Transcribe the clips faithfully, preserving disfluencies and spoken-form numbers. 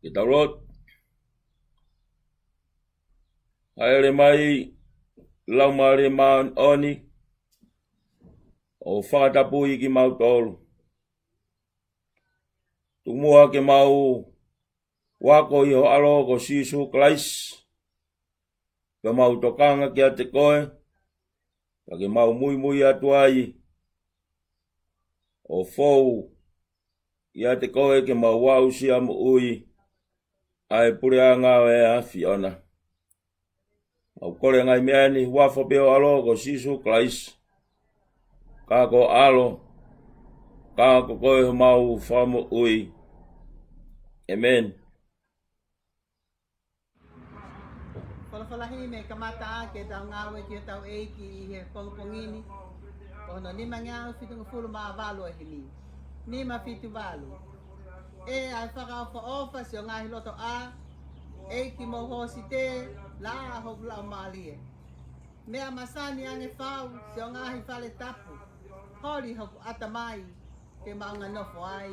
Ke tau lotu. Hāʻele mai, Laumālie Māʻoniʻoni, ʻo fakatapui kimautolu. Tuku muʻa ke mau ako ʻi ho ʻAlo ko Sīsū Kalaisi, pea mau tokanga kiate koe, pea ke mau muimui atu ai, ʻo fou ʻiate koe ke mau aʻusia moʻui ʻa e puleʻanga ʻo e ʻAfiona. Mau kole ngaahi meʻa ni ʻi he huafa pē ho ʻAlo ko Sīsū Kalaisi. Ka ko e ʻAlo, ka ko koe homau Fakamoʻui. ʻĒmeni. Folofola himi ke kamata ʻaki ʻetau ngāue ki hotau ʻEiki ʻi he pongipongi ni, ko hono nimangeau fitungofulu mā valu ʻo e himi. Nima fitu valu. ʻE ʻa e fakaʻofoʻofa siʻo ngaahi lotoʻā, ʻEiki mo hōsite, laʻā hoku laumālie. Meʻa masani ange fau siʻo ngaahi fale tapu, holi hoku ʻatamai, ke maʻunga nofo ai.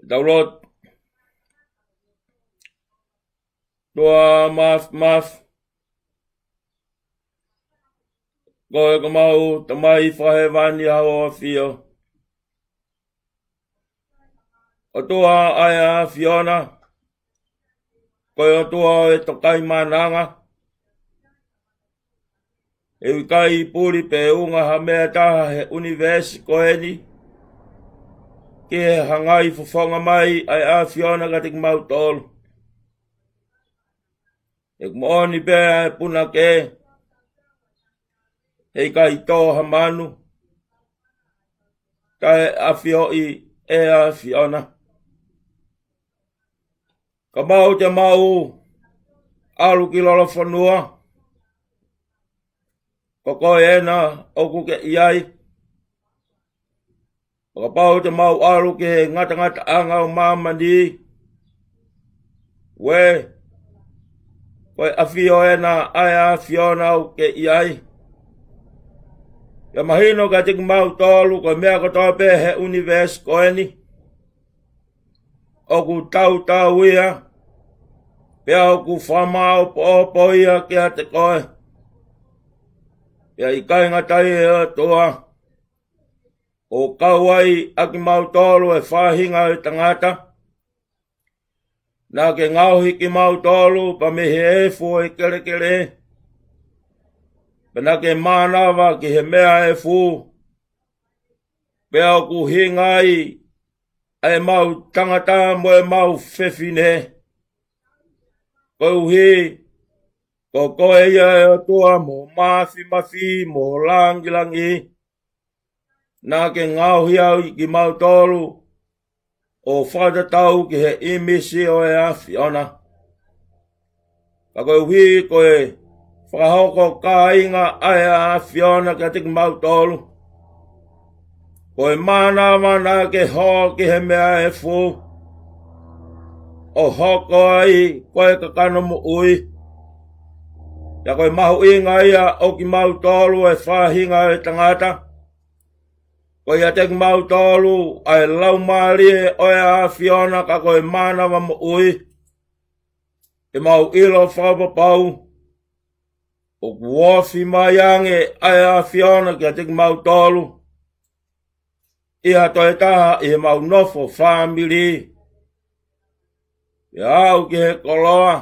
Ke tau lotu. ʻOtua Māfimafi, ko e ko homau Tamai Fakahēvani ʻa hoʻo ʻAfio. ʻOtua ʻa e ʻAfiona, ko e ʻOtua ʻo e tokaimaʻananga, ʻe ʻikai puli pe unga ha meʻa ʻe taha he ʻunivēsi ko eni, ke hangai fofonga mai ʻa e ʻAfiona kiate kimautolu. ʻOku moʻoni pē ʻa e punake, heʻikai tō ha manu, taʻeʻafioʻi ʻe he ʻAfiona. Kapau te mau ʻalu ki lolofonua, ko koe ena ʻoku ke ʻi ai. Kapau te mau ʻalu ki he ngatangataʻanga ʻo māmani, ʻuē, ko e ʻafio ena ʻa e ʻAfiona ʻoku ke ʻi ai. Pea mahino kiate kimautolu ko e meʻa kotoa pē he ʻunivēsi ko eni ʻoku tautau ia, pea ʻoku fakamāʻopoʻopo ia kiate koe. Pea ʻikai ngata ai, ʻe ʻOtua, ʻo kau ai ʻa kimautolu ʻa e faʻahinga ʻo e tangata naʻa ke ngaohi kimautolu pea mei he efu ʻo e kelekele, pea naʻa ke mānava ki he meʻa efu, pea ʻoku ʻuhinga ai ʻa ʻemau tangata mo ʻemau fefine. Koeʻuhi ko koe ia, ʻe ʻOtua, mo ho māfimafi mo ho langilangi, naʻa ke ngaohi ai kimautolu ʻo fakatatau ki he ʻīmisi ʻo e ʻAfiona. Ka koeʻuhi ko e fakahoko kāinga ʻa e ʻAfiona kiate kimautolu, ko e mānava naʻa ke hoko ki he meʻa efu, ʻo hoko ai ko e kakano moʻui. Pea ko e mahuʻinga ia ʻo kimautolu ʻa e faʻahinga ʻo e tangata, ko ʻiate kimautolu ʻa e Laumālie ʻo e ʻAfiona, ka ko e mānava moʻui. ʻE mau ʻilo fakapapau ʻoku ofi mai ange ʻa e ʻAfiona kiate kimautolu ʻi ha toe taha ʻi heʻemau nofo fāmili, pea aʻu ki he koloa,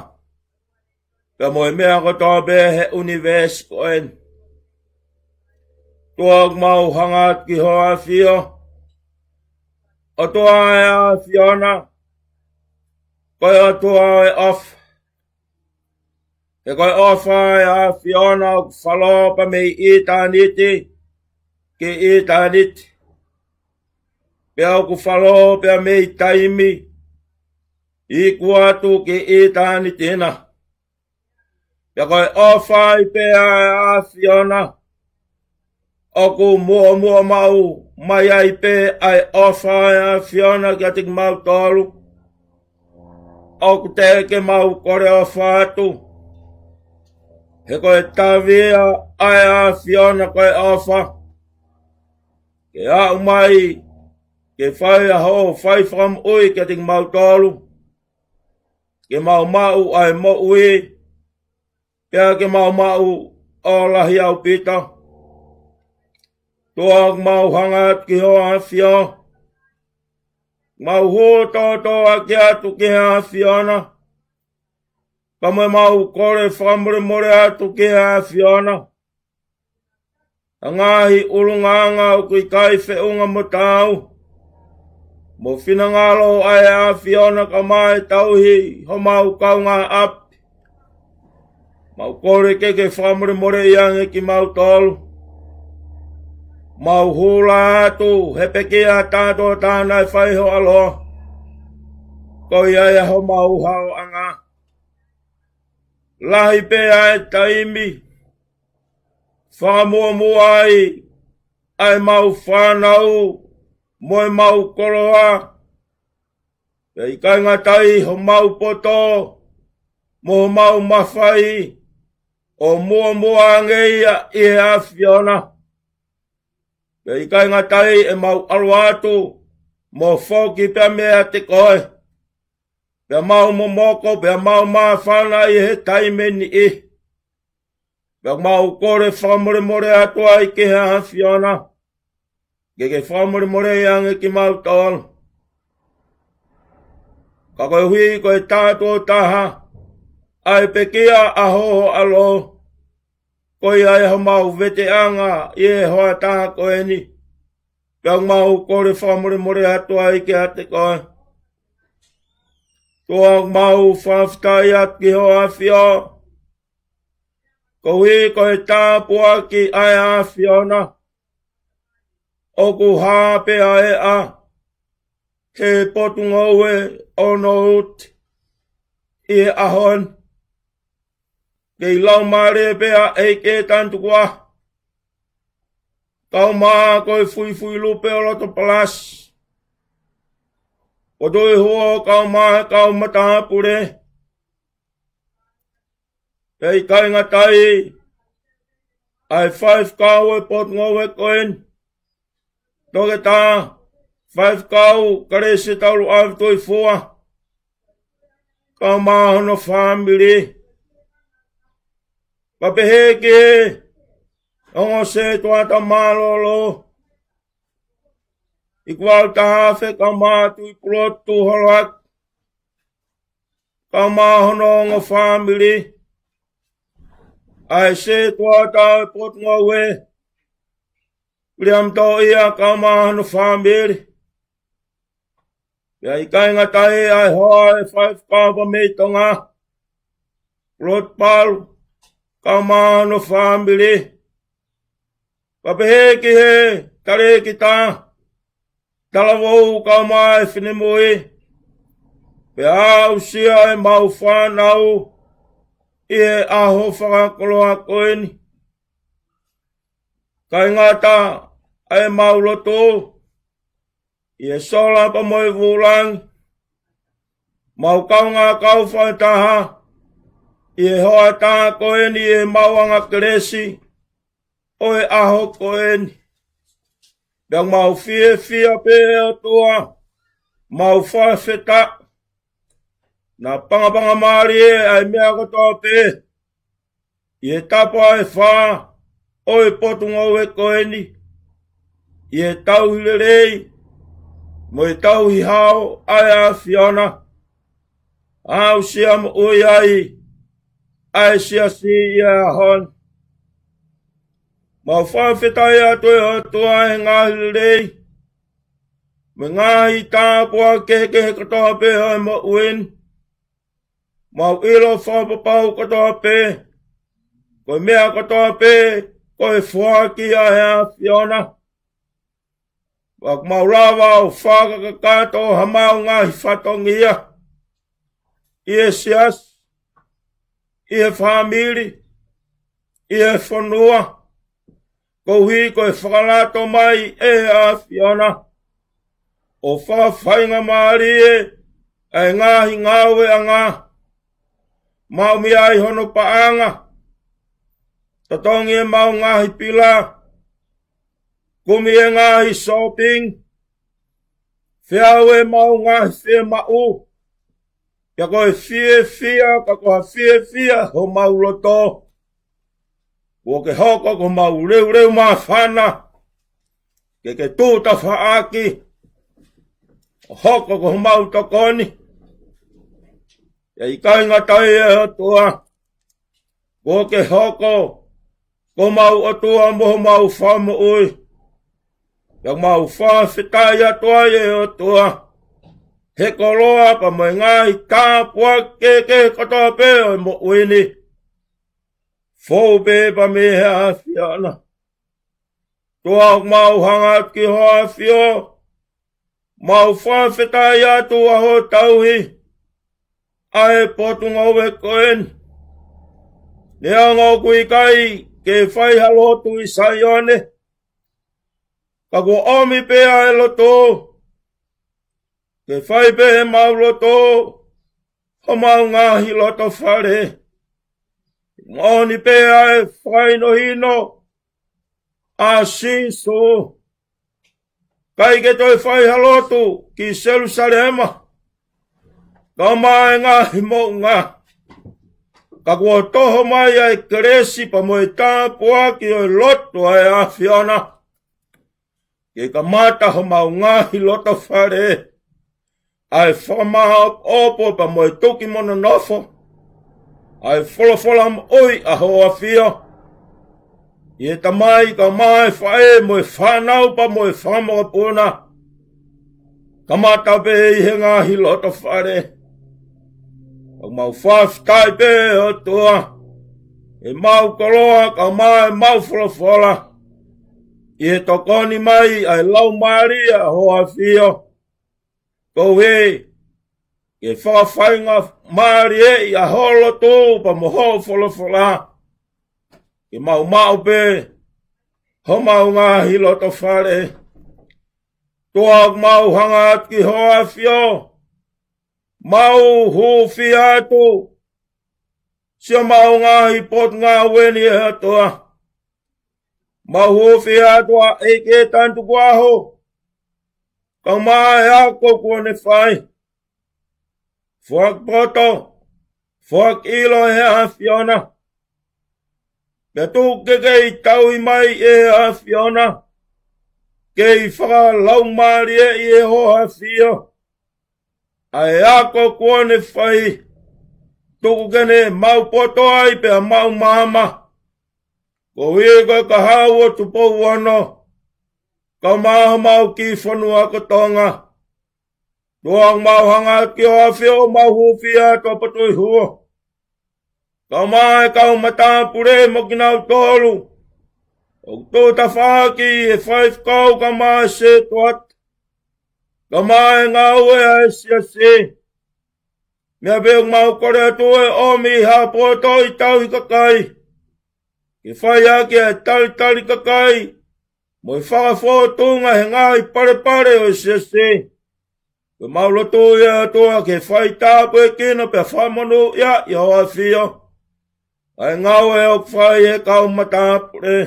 pea mo e meʻa kotoa pē he ʻunivēsi ko eni. ʻOtua, ʻoku mau hanga atu ki ho ʻAfio. ʻOtua ʻa e ʻAfiona, ko e ʻOtua ʻo e ʻofa. He ko e ʻofa ʻa e ʻAfiona ʻoku falō pea mei ʻitāniti ki ʻitāniti, pea ʻoku falō pea mei taimi iku atu ki ʻitāniti na. Pea ko e ʻofa ai pē ʻa e ʻAfiona ʻoku muʻomuʻa maʻu mai ai pē ʻa e ʻofa ʻa e ʻAfiona kiate kimautolu ʻoku teʻeki ke mau kole ʻofa atu. He ko e tavi ia ʻa e ʻAfiona, ko e ʻofa, ke aʻu mai ke fai ʻa hoʻo fai fakamoʻui kiate kimautolu, ke mau maʻu ʻa e moʻui, pea ke mau maʻu ʻo lahi ʻaupito. ʻOtua, ʻoku mau hanga atu ki ho ʻAfio. Mau hū tōtōaki atu ki he ʻAfiona, pea mo ʻemau kole fakamolemole atu ki he ʻAfiona ʻa e ngaahi ʻulungaanga ʻoku ʻikai feʻunga mo taau mo e finangalo ʻa e ʻAfiona, kae ʻumaʻā e tauhi homau kaungāʻapi. Mau kole ke ke fakamolemoleʻi ange kimautolu. Mau hula atu he pekia tātuʻo taha naʻe fai ho ʻAlo, ko ia ia homau haoʻanga. Lahi pē ʻa e taimi fakamuʻomuʻa ai ʻa ʻemau fānau mo ʻemau koloa, pea ʻikai ngata ai homau poto mo homau mafai ʻo muʻomuʻa ange ia ʻi he ʻAfiona. Pea ʻikai ngata ai ʻemau ʻalu atu mo foki pea meiate koe, pea mau momoko, pea mau māfana ʻi he taimi ni. Pea mau kole fakamolemole atu ai ki he ʻAfiona ke ke fakamolemoleʻi ange kimautolu. Ka koeʻuhi ko e tātuʻo taha ʻa e pekia ʻa ho ʻAlo, ko ia ia homau veteʻanga ʻi he hoʻatā ko eni, pea mau kole fakamolemole atu ai kiate koe. ʻOtua, ʻoku mau fakafetaʻi atu ki ho ʻAfio, koeʻuhi ko e tāpuaki ʻa e ʻAfiona ʻoku hā pē ʻa e ʻea he potungāue ʻo Nouti ʻi he ʻaho ni. Kei laumālie pē ʻa e ʻEiki Tangata Tukuʻaho, kaeʻumaʻā ko e fuifui lupe ʻo loto palasi, ʻo toe huo kaeʻumaʻā e kau matāpule. Pea ʻikai ngata ai, ʻa e faifekau ʻo e potungāue ko eni, Toketā Faifekau Kalesi Tauluʻave Tuʻifua, kaeʻumaʻā hono fāmili. Pea pehē ki he ongo sētuata mālōlō, ʻi kualu taha afe kaeʻumaʻā Tuʻipulotu Holoaki, kaeʻumaʻā hono ongo fāmili. ʻA e sētuata ʻo e potungāue, Viliami Toʻia, kaeʻumaʻā hono fāmili. Pea ʻikai ngata ai, ʻa e hoa ʻo e faifekau mei Tonga, Lord Palu, kaeʻumaʻā hono fāmili. Pea pehē ki he talēkita, talavou kaeʻumaʻā e finemui, pea aʻusia ʻemau fānau ʻi he ʻaho fakakoloa ko eni. ʻIkai ngata ʻa ʻemau lotu ʻi he sola pea mo e vūlangi, mau kaungā kau fakataha ʻi he hoʻatā ko eni ʻi heʻemau anga kelesi ʻo e ʻaho ko eni. Pea mau fiefia pē ʻOtua, mau fakafetaʻi, naʻa pangapangamālie ʻa e meʻa kotoa pē ʻi he tapa ʻe fā ʻo e potungāue ko eni, ʻi he tauhi lelei mo e tauhi hao ʻa e ʻAfiona, aʻusia moʻui ai ʻa e siasi ʻi he ʻaho ni. Mau fakafetaʻi atu ʻe ʻOtua he ngaahi lelei mo e ngaahi tāpuaki kehekehe kotoa pē ʻo e moʻui ni. Mau ʻilo fakapapau kotoa pē, ko e meʻa kotoa pē, ko e foaki ʻa e ʻAfiona. Pea ʻoku mau lava ʻo fakakakato hamau ngaahi fatongia ʻi he siasi, ʻi he fāmili, ʻi he fonua, koeʻuhi ko e fakalato mai ʻe he ʻAfiona ʻo fakafaingamālie ʻa e ngaahi ngāueʻanga, maʻu mei ai hono paʻanga, totongi ʻemau ngaahi pila, kumi e ngaahi shopping, feau ʻemau ngaahi fiemaʻu, pea ko e fiefia, ka ko ha fiefia homau loto. Kuo ke hoko ko homau leuleu māfana, ke ke tuʻu tafaʻaki, ʻo hoko ko homau tokoni. Pea ʻikai ngata ai ʻe ʻOtua, kuo ke hoko ko homau ʻOtua mo homau Fakamoʻui. Pea mau fakafetaʻi atu ai ʻe ʻOtua he koloa pea mo e ngaahi tāpuaki kehekehe kotoa pē ʻo e moʻui ni, fou pē pea mei he ʻAfiona. ʻOtua, ʻoku mau hanga atu ki hoʻo ʻAfio, mau fakafetaʻi atu ʻa hoʻo tauhi ʻa e potungāue ko eni. Neongo ʻoku ʻikai ke fai ha lotu ʻi Saione, ka kuo ʻomi pē ʻa e lotu ke fai pē ʻemau lotu homau ngaahi lotofale. Moʻoni pē ʻa e fakahinohino ʻa Sīsū, ʻikai ke toe fai ha lotu ki Selusalema kaeʻumaʻā e ngaahi moʻunga, ka kuo toho mai ʻa e kelesi pea mo e tāpuaki ʻo e lotu ʻa e ʻAfiona, ke kamata homau ngaahi lotofale ʻa e fakamāʻopoʻopo pea mo e tuki mo nonofo ʻa e folofola moʻui ʻa hoʻo ʻAfio. ʻI he Tamai, kaeʻumaʻā e faʻē mo e fānau pea mo e fanga mokopuna, kamata pē ʻi he ngaahi lotofale. ʻOku mau fakafetaʻi pē ʻOtua, ʻemau koloa kaeʻumaʻā ʻemau folofola, ʻi he tokoni mai ʻa e Laumālie ʻa Hoʻo ʻAfio. Koeʻuhi ke fakafaingamālieʻi ʻa hoʻo lotu pea mo hoʻo folofola, ke mau maʻu pē homau ngaahi loto fale. ʻOtua, ʻoku mau hanga atu ki Hoʻo ʻAfio, mau hūfia atu siʻomau ngaahi potungāue ni, ʻe ʻOtua. Mau hūfia atu ʻa e ʻEiki Tangitukuʻaho, kae ʻumaʻā e ako kuo ne fai. Foaki poto, foaki ʻilo ʻe he ʻAfiona. Pea tuku ke kei tauhi mai ʻe he ʻAfiona, kei fakalaumālieʻi ʻe Hoʻo ʻAfio ʻa e ako kuo ne fai. Tuku ke ne maʻu poto ai pea maʻu maama, koeʻuhi ko e kahaʻu ʻo Tupou Ono, kae ʻumaʻā homau kiʻi fonua ko Tonga. ʻOtua, ʻoku mau hanga atu ki Hoʻo ʻAfio, mau hūfia atu ʻa Potuʻi Huo, kae ʻumaʻā e kau matāpule mo kinautolu ʻoku tuʻu tafaʻaki ʻi he faifekau kae ʻumaʻā e sētuata, kae ʻumaʻā e ngāue ʻa e siasi. Meʻa pē ʻoku mau kole atu, ʻe ʻomi ha potoʻi tauhi kakai ke fai ʻaki ʻa e talitali kakai mo e fakafōtunga he ngaahi palepale ʻo e siasi. Ko ʻemau lotu ia, ʻOtua, ke fai tāpuekina pea fakamonūʻia ʻe Hoʻo ʻAfio ʻa e ngāue ʻoku fai ʻe he kau matāpule,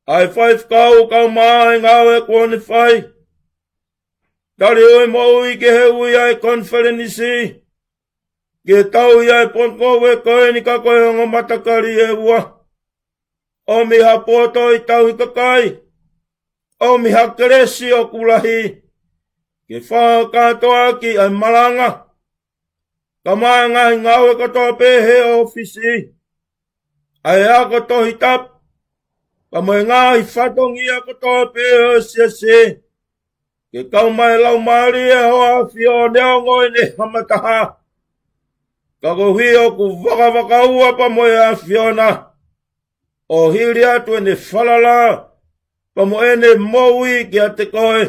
ʻa e faifekau kae ʻumaʻā e ngāue kuo ne fai. Tali ʻo e moʻui ki he ui ʻa e konifelenisi, ke tauhi ʻa e pongipongi ko eni ka ko e ongo matakali ʻe ua. ʻOmi ha potoʻi tauhi kakai, ʻomi ha kelesi ʻoku lahi, ke fakakātoa ʻaki ʻa e malanga, kae ʻumaʻā e ngaahi ngāue kotoa pē he ʻōfisi, ʻa e ako Tohi Tapu, kae ʻumaʻā e ngaahi fatongia kotoa pē ʻo e siasi, ke kau mai e Laumālie ʻo Hoʻo ʻAfio neongo ʻene hamataha, ka koeʻuhi ʻoku vakavakaua pea mo e ʻAfiona ʻo hili atu ʻene falala pea mo ʻene moʻui kiate koe.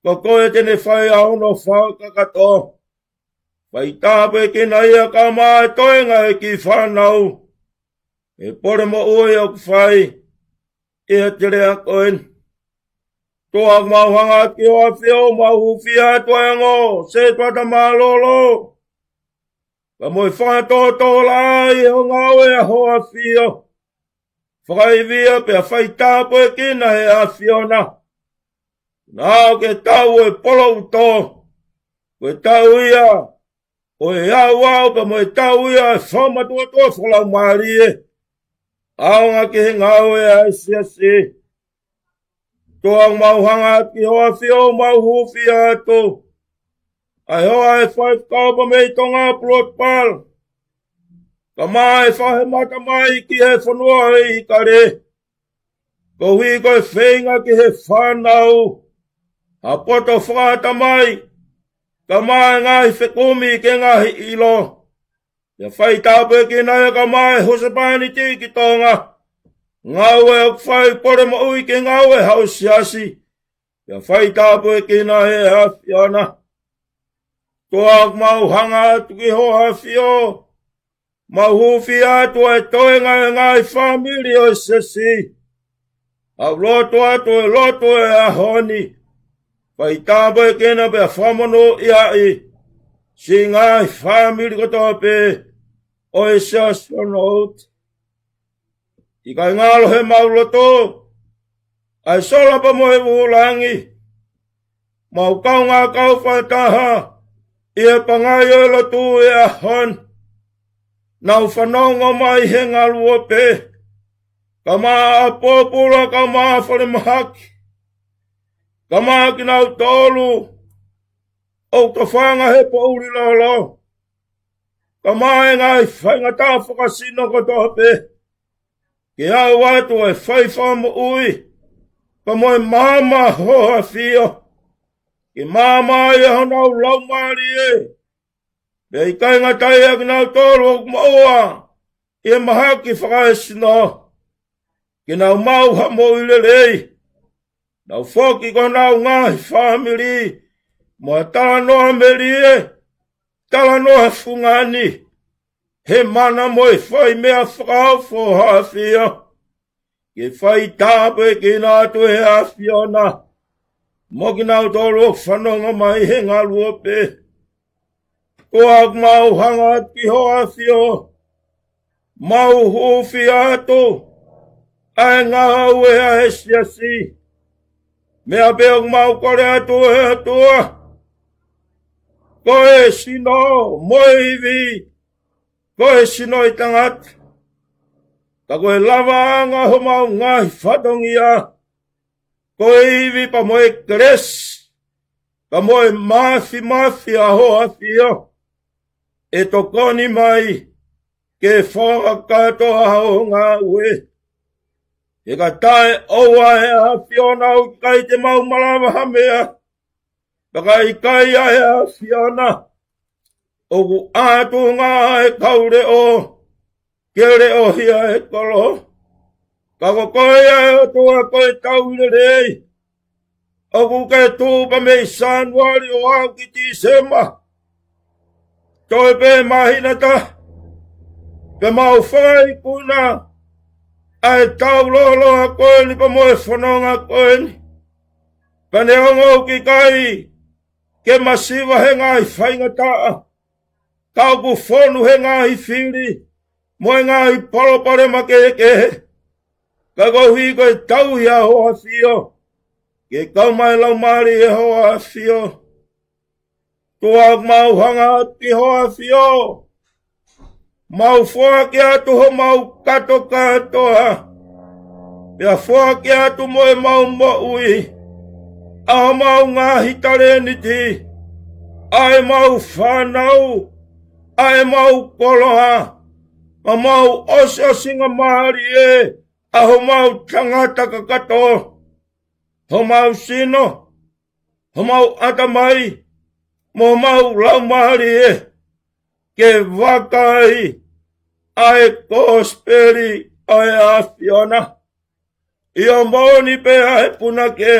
Ko koe te ne fai ʻa hono fakakakato. Fai tāpuekina ia kae ʻumaʻā e toenga ʻo e kiʻi fānau he pole moʻui ʻoku fai ʻi he teleʻa ko eni. ʻOtua, ʻoku mau hanga atu ki Hoʻo ʻAfio, mau hūfia atu ʻa e ongo sētuata mālōlō, kae ʻumaʻā e fakatōtōlaʻā ʻi hoʻo ngāue ʻa Hoʻo ʻAfio. Fakaivia pea fai tāpuekina ʻe he ʻAfiona. Naʻa ʻoku ke tau ʻa e poloʻuto, ko e tau ia ʻo e ʻauʻau pea mo e tau ia ʻo e fakamatuʻotuʻa fakalaumālie, ʻaonga ki he ngāue ʻa e siasi. ʻOtua, ʻoku mau hanga atu ki Hoʻo ʻAfio, mau hūfia atu ʻa e hoa ʻo e faifekau pea mei Tonga Pulotupala, kae ʻumaʻā e faʻahi mata mai ki he fonua ʻo ʻIkale, koeʻuhi ko e feinga ki he fānau ha poto fakaʻatamai, kae ʻumaʻā e ngaahi fekumi ki he ngaahi ʻilo. Pea fai tāpuekina ia kae ʻumaʻā e husepāniti ki Tonga, ngāue ʻoku fai pole moʻui ki he ngāue ʻa e siasi. Pea fai tāpuekina ʻe he ʻAfiona. ʻOtua, ʻoku mau hanga atu ki Hoʻo ʻAfio, mau hūfia atu ʻa e toenga ʻo e ngaahi fāmili ʻo e siasi, ʻoku lotu atu ʻa e lotu ʻo e ʻaho ni. Fai tāpuekina pea fakamonūʻiaʻi siʻi ngaahi fāmili kotoa pē ʻo e siasi ʻo Nouti. ʻIkai ngalo heʻemau loto ʻa e sola pea mo e vūlangi. Mau kaungā kau fakataha ʻi he pangai ʻo e lotu ʻi he ʻaho ni. Nau fanongo mai he ngaluope, kae ʻumaʻā ʻa pōpula kae ʻumaʻā falemahaki, kae ʻumaʻā kinautolu ʻoku tofanga he poʻuli lolo, kae ʻumaʻā e ngaahi faingataʻa fakasino kotoa pē, ke ʻoatu ʻa e fai fakamoʻui pea mo e maama ʻa Hoʻo ʻAfio, ke maama ai ʻa honau laumālie, pea ʻikai ngata ai ʻa kinautolu ʻoku moʻua ʻi he mahaki fakaesino, ke nau maʻu ha moʻui lelei, nau foki ki honau ngaahi fāmili mo ha talanoa melie, talanoa fungani, he mana mo e fai meʻa fakaofo ʻa e ʻAfiona. Ke fai tāpuekina atu ʻe he ʻAfiona mo kinautolu ʻoku fanongo mai he ngaluope. ʻOku mau hanga ki hoʻo ʻAfio, mau hūfia atu ʻa e ngāue ʻa e siasi. Meʻa pē ʻoku mau kole atu ʻe ʻOtua, ko e sino mo e ivi, ko e sino ʻo e tangata, ka ko e lavaʻanga homau ngaahi fatongia, ko e ivi pea mo e kelesi, pea mo e māfimafi ʻa hoʻo ʻAfio, ʻe tokoni mai ke fakakakato ʻa hoʻo ngāue. He ka taʻeʻoua ʻa e ʻAfiona ʻoku ʻikai te mau malava ha meʻa. Pea ka ʻikai ʻa e ʻAfiona, ʻoku ʻātunga ʻa e kau leʻo ke leʻohia ʻe he kolo. Ka ko koe ʻa e ʻOtua ko e tauhi lelei, ʻoku ke tuʻu pē mei Sānuali ʻo aʻu ki Tīsema. Toe pē māhina taha, pea mau fakaikuna ʻa e tau lōloa ko eni pea mo e fononga ko eni. Pea neongo ʻoku ʻikai ke masiva he ngaahi faingataʻa, ka ʻoku fonu he ngaahi fili mo e ngaahi palopalema kehekehe. Ka koeʻuhi ko e tauhi ʻa hoʻo ʻAfio, ke kau mai e Laumālie ʻo hoʻo ʻAfio. ʻOtua, mau hanga ki hoʻo ʻAfio, mau foaki atu homau kato kātoa, pea foaki atu mo ʻemau moʻui, ʻa homau ngaahi talēniti, ʻa ʻemau fānau, ʻa ʻemau koloa, ʻa homau ʻosiʻosingamālie, ʻa homau tangata kakato, homau sino, homau ʻatamai, mo homau laumālie, ke vakai ʻa e kosipeli ʻa e ʻAfiona. ʻIo, moʻoni pē ʻa e punake,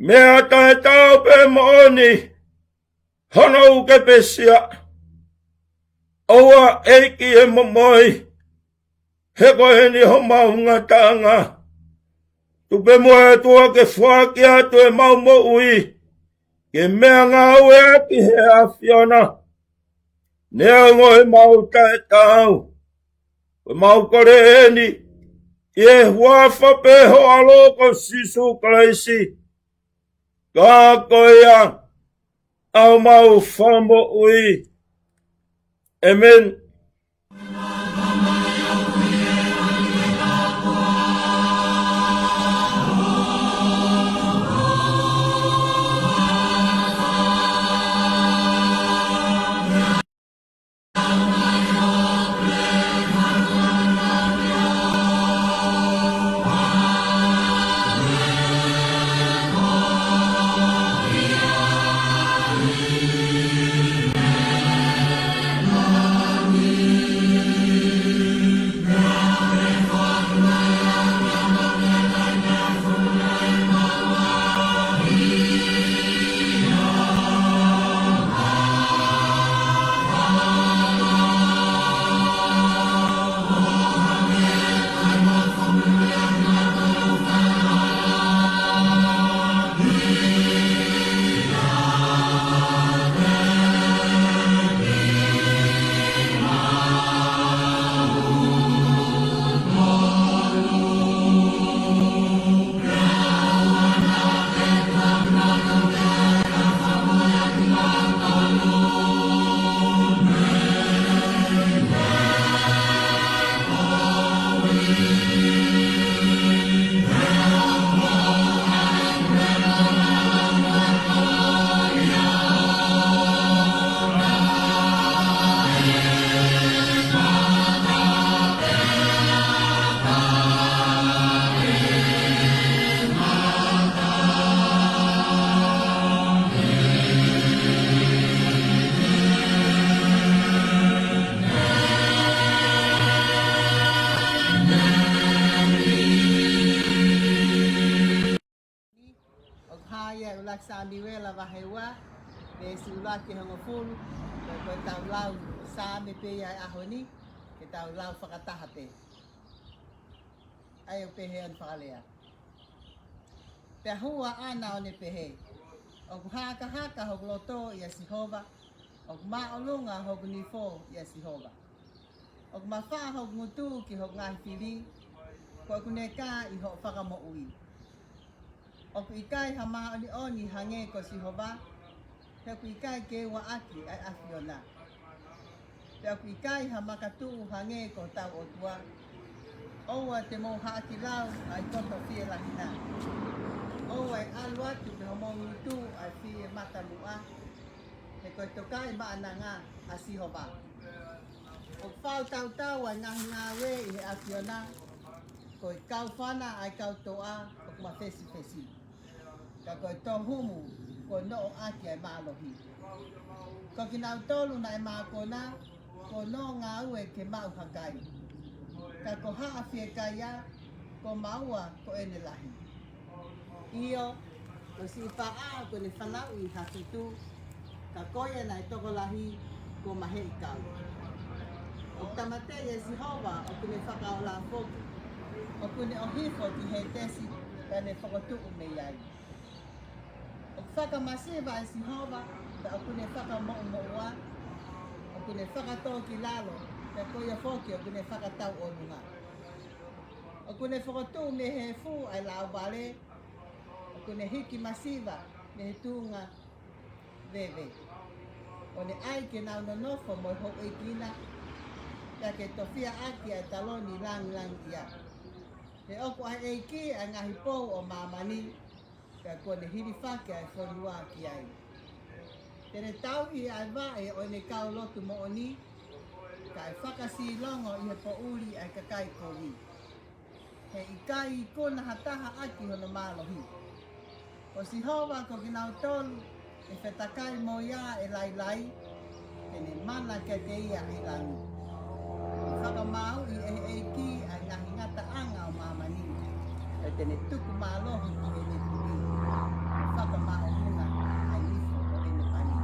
meʻa taʻetaau pē moʻoni hono uke pē sia. ʻOua ʻEiki ʻe momoi, he ko eni homau ngataʻanga. Tuku pē muʻa ʻOtua ke foaki atu ʻemau moʻui ke meʻangāueʻaki ʻe he ʻAfiona. Neongo ʻemau taʻetaau, ʻoku mau kole eni ʻi he huafa pē ho ʻAlo ko Sīsū Kalaisi, ka ko ia ʻa homau Fakamoʻui. ʻĒmeni. Samuela vahe ua, veesi ʻuluaki ki he hongofulu, ko ʻetau lau Saame pē ia ʻo e ʻaho ni, ke tau lau fakataha pē. ʻA ia ʻoku pehē hono fakalea. Pea hū ʻa ʻAna ʻo ne pehē, ʻOku hakahaka hoku loto ʻia Sihova, ʻoku māʻolunga hoku nifo ʻia Sihova. ʻOku mafaʻa hoku ngutu ki hoku ngaahi fili, ko ʻeku neka ʻi hoʻo fakamoʻui. ʻOku ʻikai ha māʻoniʻoni hangē ko Sihova, he ʻoku ʻikai ke uaʻaki ʻa e ʻAfiona. Pea ʻoku ʻikai ha makatuʻu hangē ko hotau ʻOtua, ʻoua te mou haʻaki lau ʻa e koto fielahi na. ʻOua ʻe ʻalu atu ki homou ngutu ʻa e fie matamuʻa, he ko e tokaʻi maʻananga ʻa Sihova. ʻOku fau tautau ʻa e ngaahi ngāue ʻi he ʻAfiona, ko e kaufana ʻa e kau toʻa ʻoku mafesifesi. Ka ko e tōhumu kuo noʻo ʻaki ʻa e mālohi. Ko kinautolu naʻe mākona, kuo nō ngāue ke maʻu ha kai. Ka ko haʻa fiekaia, kuo maua ko ʻene lahi. ʻIo, ko siʻi paʻa kuo ne fanauʻi ha fitu, ka ko ia naʻe tokolahi kuo maheʻi kau. ʻOku tāmateʻi ʻe Sihova ʻoku ne fakaola foki, ʻoku ne ʻohifo ki Hētesi, pea ne fokotuʻu mei ai. ʻOku fakamasiva ʻe Sihova, pea ʻoku ne fakamoʻumoʻua, ʻoku ne fakatōkilalo, pea ko ia foki ʻoku ne fakatauʻolunga. ʻOku ne fokotuʻu mei he efu ʻa e lauvale, ʻoku ne hiki masiva mei he tuʻunga veve. ʻO ne ʻai ke nau nonofo mo e houʻeiki na, pea ke tofiʻa ʻaki ʻa e taloni langilangiʻia. He ʻoku ʻa e ʻEiki ʻa e ngaahi pou ʻo māmani, pea kuo ne hilifaki ʻa e fonua ki ai. Te ne tauhi ʻa e vaʻe ʻo ʻene kau lotu moʻoni, kae fakasilongo ʻi he poʻuli ʻa e kakai kovi. He ʻikai ikuna ha taha ʻaki hono mālohi. Ko Sihova ko kinautolu ʻe fetakai mo ia ʻe lailai, te ne mana kiate ia ʻi langi. ʻE fakamāuʻi ʻe he ʻEiki ʻa e ngaahi ngataʻanga ʻo māmani, pea te ne tuku mālohi ki heʻene tuʻi. ʻE fakamāʻolunga ʻa e nifo ʻo ʻene pani.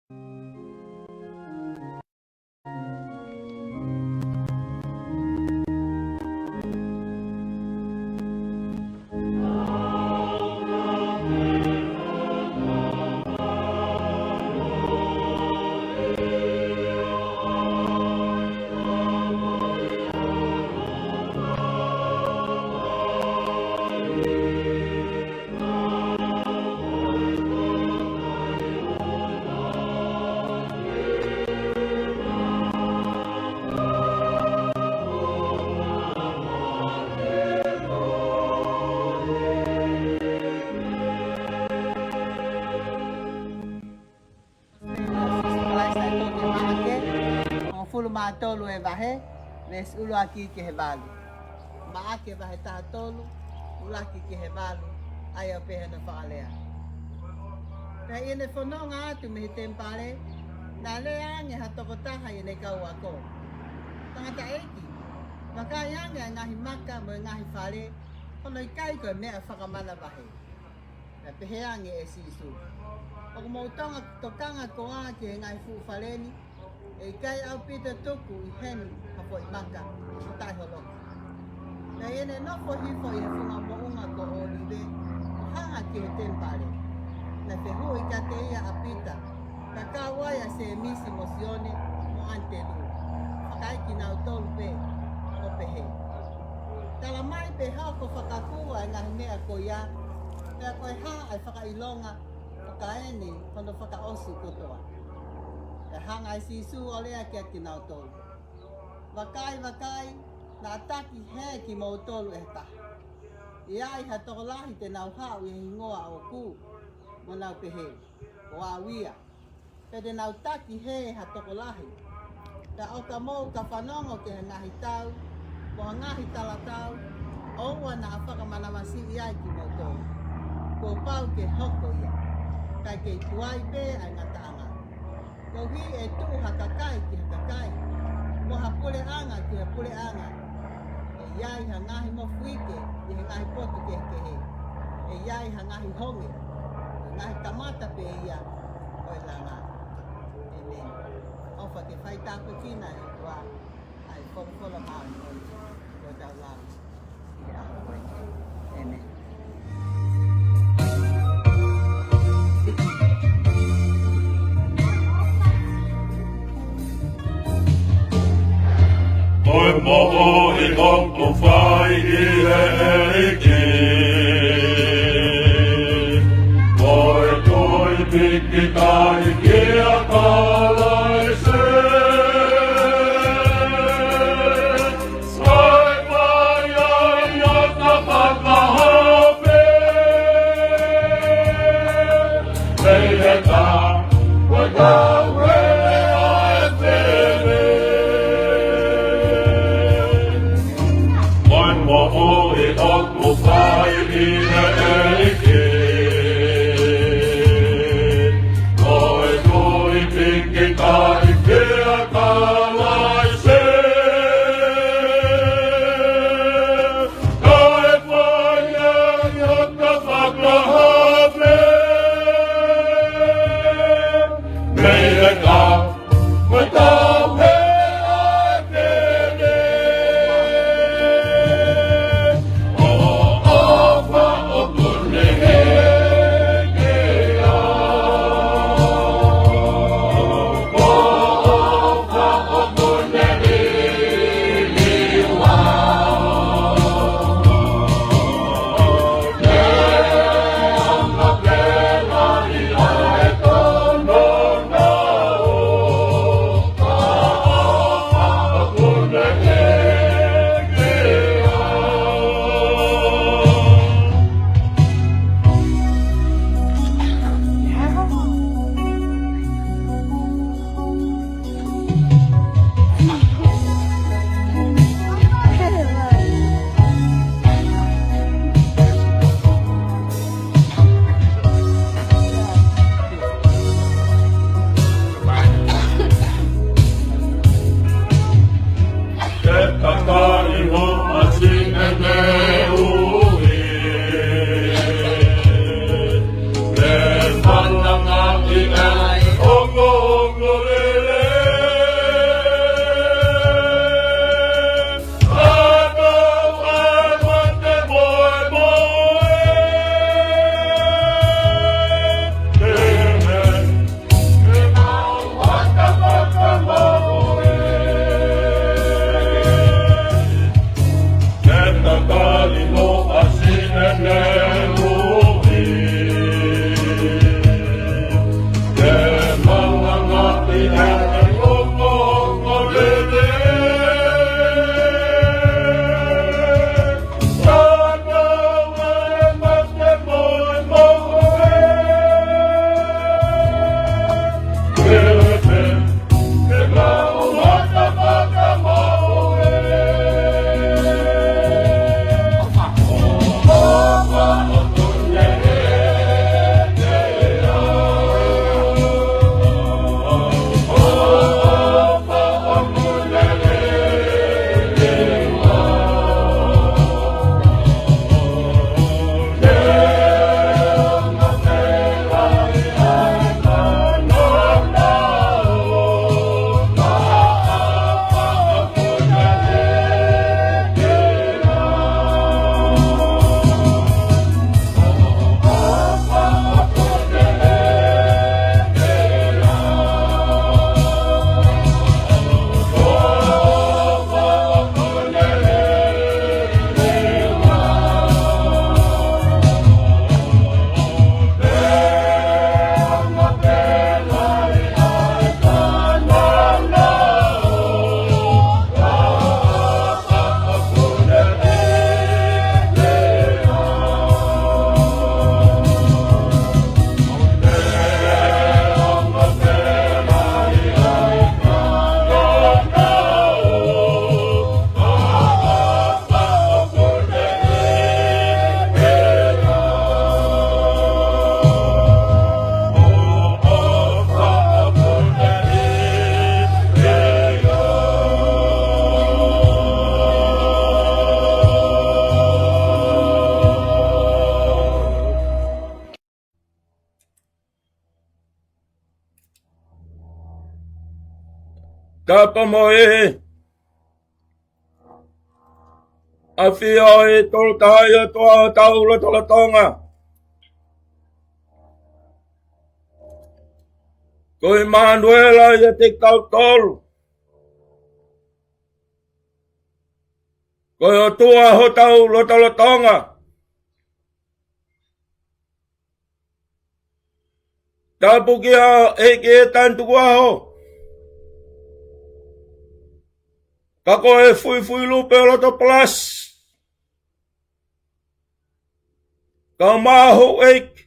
ʻĒmeni. Kalaisi ʻa e tohi Maʻake, hongofulu mā tolu ʻa e vahe, veesi ʻuluaki ki he valu. Maʻake vahe taha tolu, ʻuluaki ki he valu, ʻa ia ʻoku pehē hono fakalea. Pea ʻi heʻene fononga atu mei he temipale, naʻe lea ange ha tokotaha ʻi heʻene kau ako, Tangataʻeiki, vakai ange ʻa e ngaahi maka mo e ngaahi fale, hono ʻikai ko e meʻa fakamanavahē. Naʻe pehē ange ʻe Sīsū, ʻOku mou tonga tokanga koā ki he ngaahi fuʻu fale ni? ʻE ʻikai ʻaupito tuku ʻi heni ha foʻi maka ʻo taʻeholoki. Pea ʻi heʻene nofo hifo ʻi he funga moʻunga ko ʻŌlive, ʻo hanga ki he temipale, naʻe fehuʻi kiate ia ʻa Pita, kae kau ai ʻa Sēmisi mo Sione mo ʻAnitelū, fakaekinautolu pē, ʻo pehē, Tala mai pe hoko fakakū ʻa e ngaahi meʻa ko ia, pea ko e hā ʻa e fakaʻilonga ʻo ka eni hono fakaʻosi kotoa. Pea hanga ʻe Sīsū ʻo lea kiate kinautolu, Vakai, vakai, naʻa taki hē kimoutolu ʻe ha taha. ʻE ʻi ai ha tokolahi te nau haʻu ʻi he hingoa ʻoʻoku, mo nau pehē, Ko au ia. Pea te nau taki hē ha tokolahi. Pea ʻo ka mou ka fanongo ki ha ngaahi tau, mo ha ngaahi talatau, ʻoua naʻa fakamanavasiʻi ai kimoutolu. Kuo pau ke hoko ia, kae kei tuai pē ʻa e ngataʻanga. Koeʻuhi ʻe tuʻu ha kakai ki ha kakai, mo ha puleʻanga ki ha puleʻanga. ʻE ʻi ai ha ngaahi mofuike ʻi he ngaahi potu kehekehe, ʻe ʻi ai ha ngaahi honge, ha ngaahi kamata pē ia ʻo e langa. ʻĒmeni. ʻOfa ke fai tāpuekina ʻe he ʻOtua ʻa e folofola māʻoniʻoni ʻo tau lau ʻi he ʻaho ko eni. ʻĒmeni. Ko e moʻui ʻoku fai ʻi he ʻEiki. Ko e tui pīkitai kia Kalaisi. Ko e fai ai ʻo ka fakahape. Mei he ka, ko e kau he ʻa e fele. Ko e moʻui ʻoku fai ʻi he ʻEiki. Ko e tui pīkitai kia Kalaisi. Ko e fai ai ʻo ka fakahape. Mei he ka, ko e kau he ʻa e fele. ʻO, ʻofa ʻoku Tapa mo e ʻafio ʻa e Tolu Tahaʻi ʻOtua ʻi hotau lotolotonga. Ko ʻImanuela ʻiate kitautolu. Ko e ʻOtua hotau lotolotonga. Tapu ki he ʻEiki ʻi he taimi tukuʻaho. Ka ko e fuifui lupe ʻo loto palasi. Kae ʻumaʻā houʻeiki.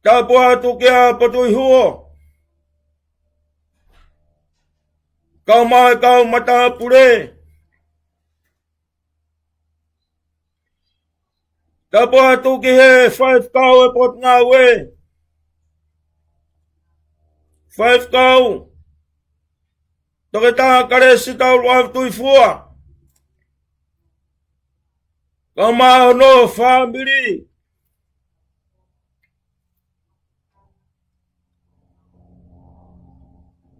Tapu atu kia Potuihuo. Kae ʻumaʻā e kau matāpule. Tapu atu ki he faifekau ʻo e potungāue. Faifekau Toketā Kalesi Tauluʻavi Tuifua. Kae ʻumaʻā hono fāmili.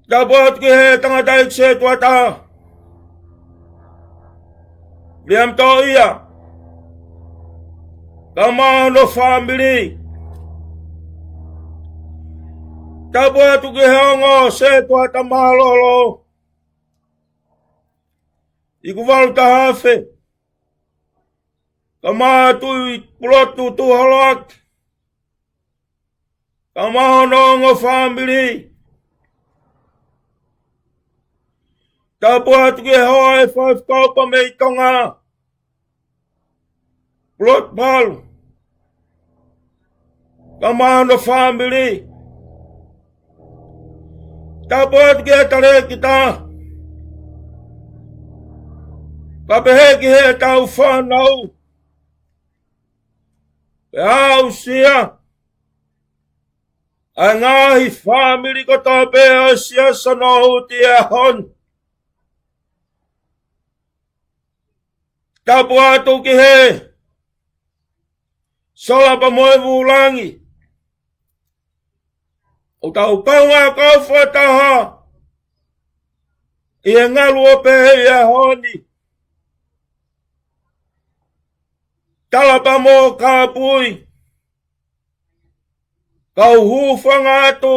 Tapu atu ki he tangataʻeiki sētuata, Viliami Toʻia, kae ʻumaʻā hono fāmili. Tapu atu ki he ongo sētuata mālōlō, Ikuvalu Tahafe, kae ʻumaʻā Tuʻipulotu Tuʻuholoaki, kae ʻumaʻā hono ongo fāmili. Tapu atu ki he hoa ʻo e faifekau pea mei Tonga, Pulotu Palu, kae ʻumaʻā hono fāmili. Tapu atu ki he talēkita, kae pehē ki heʻetau fānau, pea aʻusia ʻa e ngaahi fāmili kotoa pē ʻo e Siasi ʻo Nohuti he ʻaho ni. Tapu atu ki he sola pea mo e vūlangi, ʻoku tau kaungā kau fakataha ʻi he ngaluope he ʻaho ni. Tala pea mo kāpui, kau hūfanga atu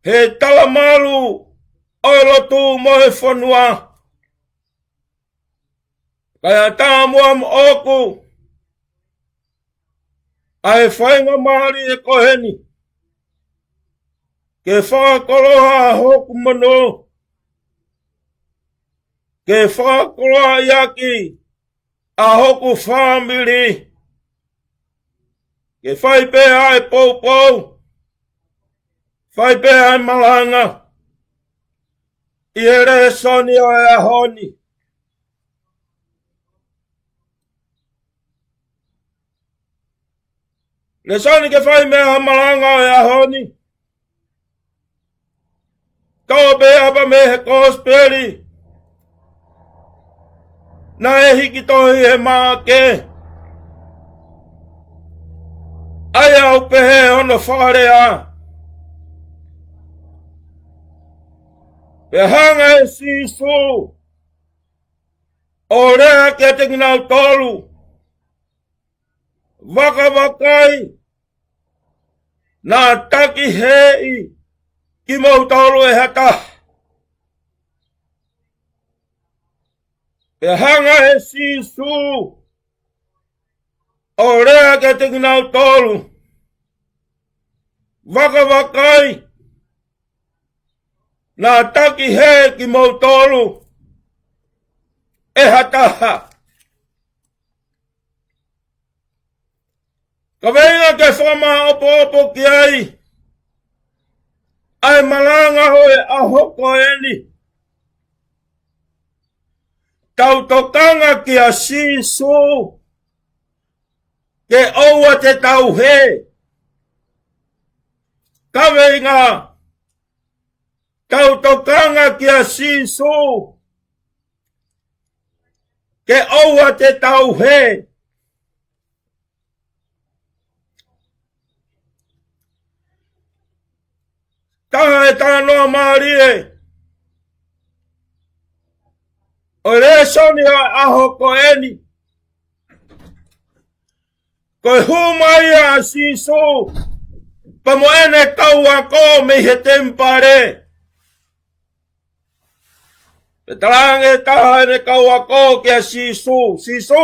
he talamalu ʻo e lotu mo e fonua. Kae ʻatā muʻa moʻoku ʻa e faingamālie ko eni ke fakakoloa hoku mano, ke fakakoloa ʻaki ʻa hoku fāmili, ke fai pē ʻa e poupou, fai pē ʻa e malanga ʻi he lēsoni ʻo e ʻaho ni. Lēsoni ke fai mei he malanga ʻo e ʻaho ni, tau pē ʻapa mei he Kosipeli naʻe hiki tohi ʻe Maʻake. ʻA ia ʻoku pehē hono fakalea: Pea hanga ʻe Sīsū ʻo lea kiate kinautolu, Vakavakai, naʻa taki heeʻi kimoutolu ʻe ha taha. Pea hanga ʻe Sīsū ʻo lea kiate kinautolu, Vakavakai, naʻa taki heeʻi kimoutolu ʻe ha taha. Kaveinga ke fakamāʻopoʻopo ki ai ʻa e malanga ʻo e ʻaho ko eni. Tau tokanga kia Sīsū ke ʻoua te tau hē. Kaveinga, tau tokanga kia Sīsū ke ʻoua te tau hē. ʻa e talanoa mālie ʻo e lēsoni ʻo e ʻaho ko eni. Ko e hū mai ʻa Sīsū pea mo ʻene kau ako mei he temipale. Pea talaange ʻe he taha ʻene kau ako kia Sīsū, Sīsū,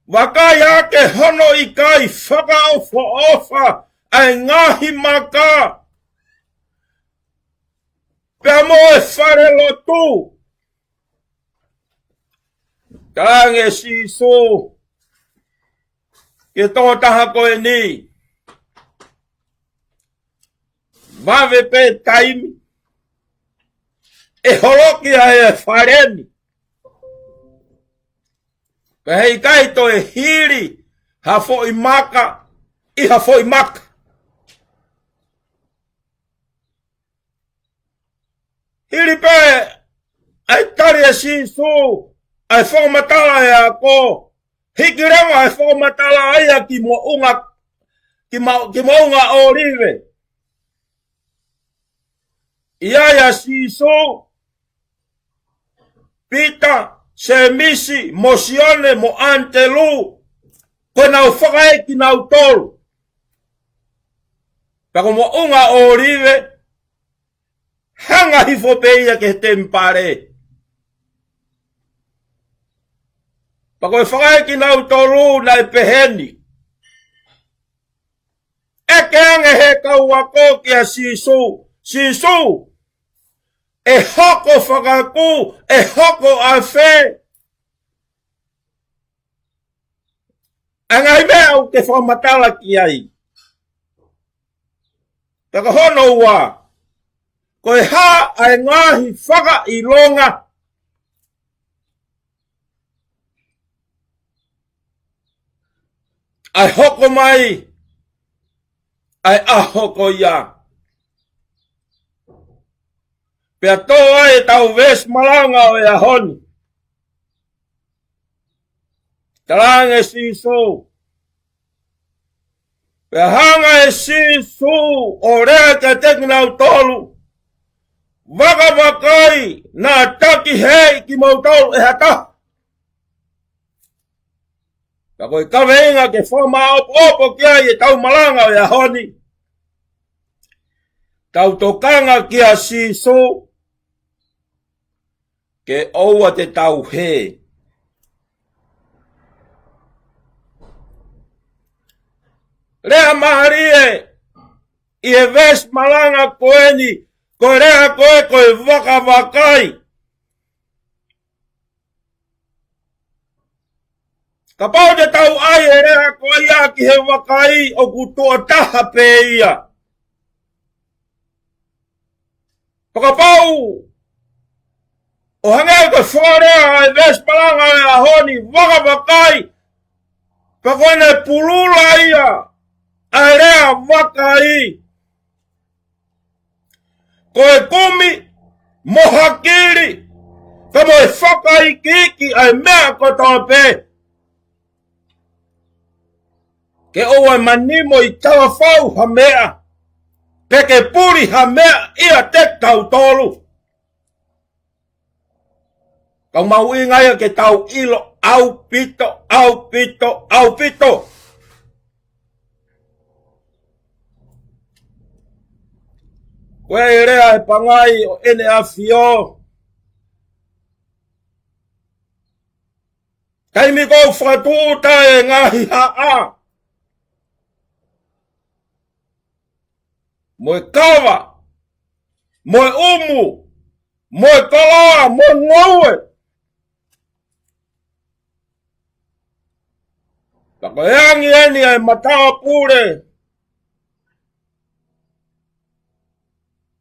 vakai ā ke hono ʻikai fakaʻofoʻofa ʻa e ngaahi maka pea mo e fale lotu. Talaange ʻe Sīsū ki he tokotaha ko eni, vave pē taimi ʻe holoki ai e fale ni, pea heʻikai toe hili ha foʻi maka ʻi ha foʻi maka. Hili pē ʻa e tali ʻe Sīsū ʻa e fakamatala ʻa e ako, hiki leva ʻa e fakamatala ʻa ia ki moʻunga, ki ma-, ki moʻunga ʻŌlive. ʻI ai ʻa Sīsū, Pita, Sēmisi, mo Sione, mo ʻAnitelū, ko ʻenau fakaekinautolu. Pea ko moʻunga ʻŌlive, hanga hifo pē ia ki he temipale. Pea ko e fakaekinautolu naʻe pehē ni. ʻEke ange ʻe he kau ako kia Sīsū, Sīsū, ʻe hoko fakakū, ʻe hoko ʻafē ʻa e ngaahi meʻa ʻoku ke fakamatala ki ai? Pea ko hono ua, ko e hā ʻa e ngaahi fakaʻilonga ʻa e hoko mai ʻa e ʻaho ko ia? Pea tō ai ʻetau veesi malanga ʻo e ʻaho ni. Talaange ʻe Sīsū. Pea hanga ʻe Sīsū ʻo lea kiate kinautolu, vakavakai naʻa takihēʻi kimoutolu ʻe ha taha. Pea ko e kaveinga ke fakamaʻopoʻopo ki ai ʻetau malanga ʻo e ʻaho ni, tau tokanga kia Sīsū, ke ʻoua te tau hē. Lea mālie ʻi he veesi malanga ko eni, ko e lea ko ē ko e vakavakai. Kapau te tau ʻai e lea ko ia ki he vakai, ʻoku tuʻo taha pē ia. Pea kapau ʻo hangē ko e fakalea ʻa e veesi malanga ʻo e ʻaho ni, vakavakai, pea ko ʻene pulula ia ʻa e lea vakai, ko e kumi mo e hakili, pea mo e fakaikiiki ʻa e meʻa kotoa pē, ke ʻoua ʻe manimo ʻi tavafau ha meʻa, pe ke puli ha meʻa ʻiate kitautolu. Ka ʻoku mahuʻinga ia ke tau ʻilo ʻaupito, ʻaupito, ʻaupito. Ko e lea ʻa e Pangai ʻo ʻEne ʻAfio, taimi ʻoku fakatūʻuta e ngaahi haʻa, mo e kava, mo e ʻumu, mo e koloa, mo e ngoue. Pea ko e angi eni ʻa e matāpule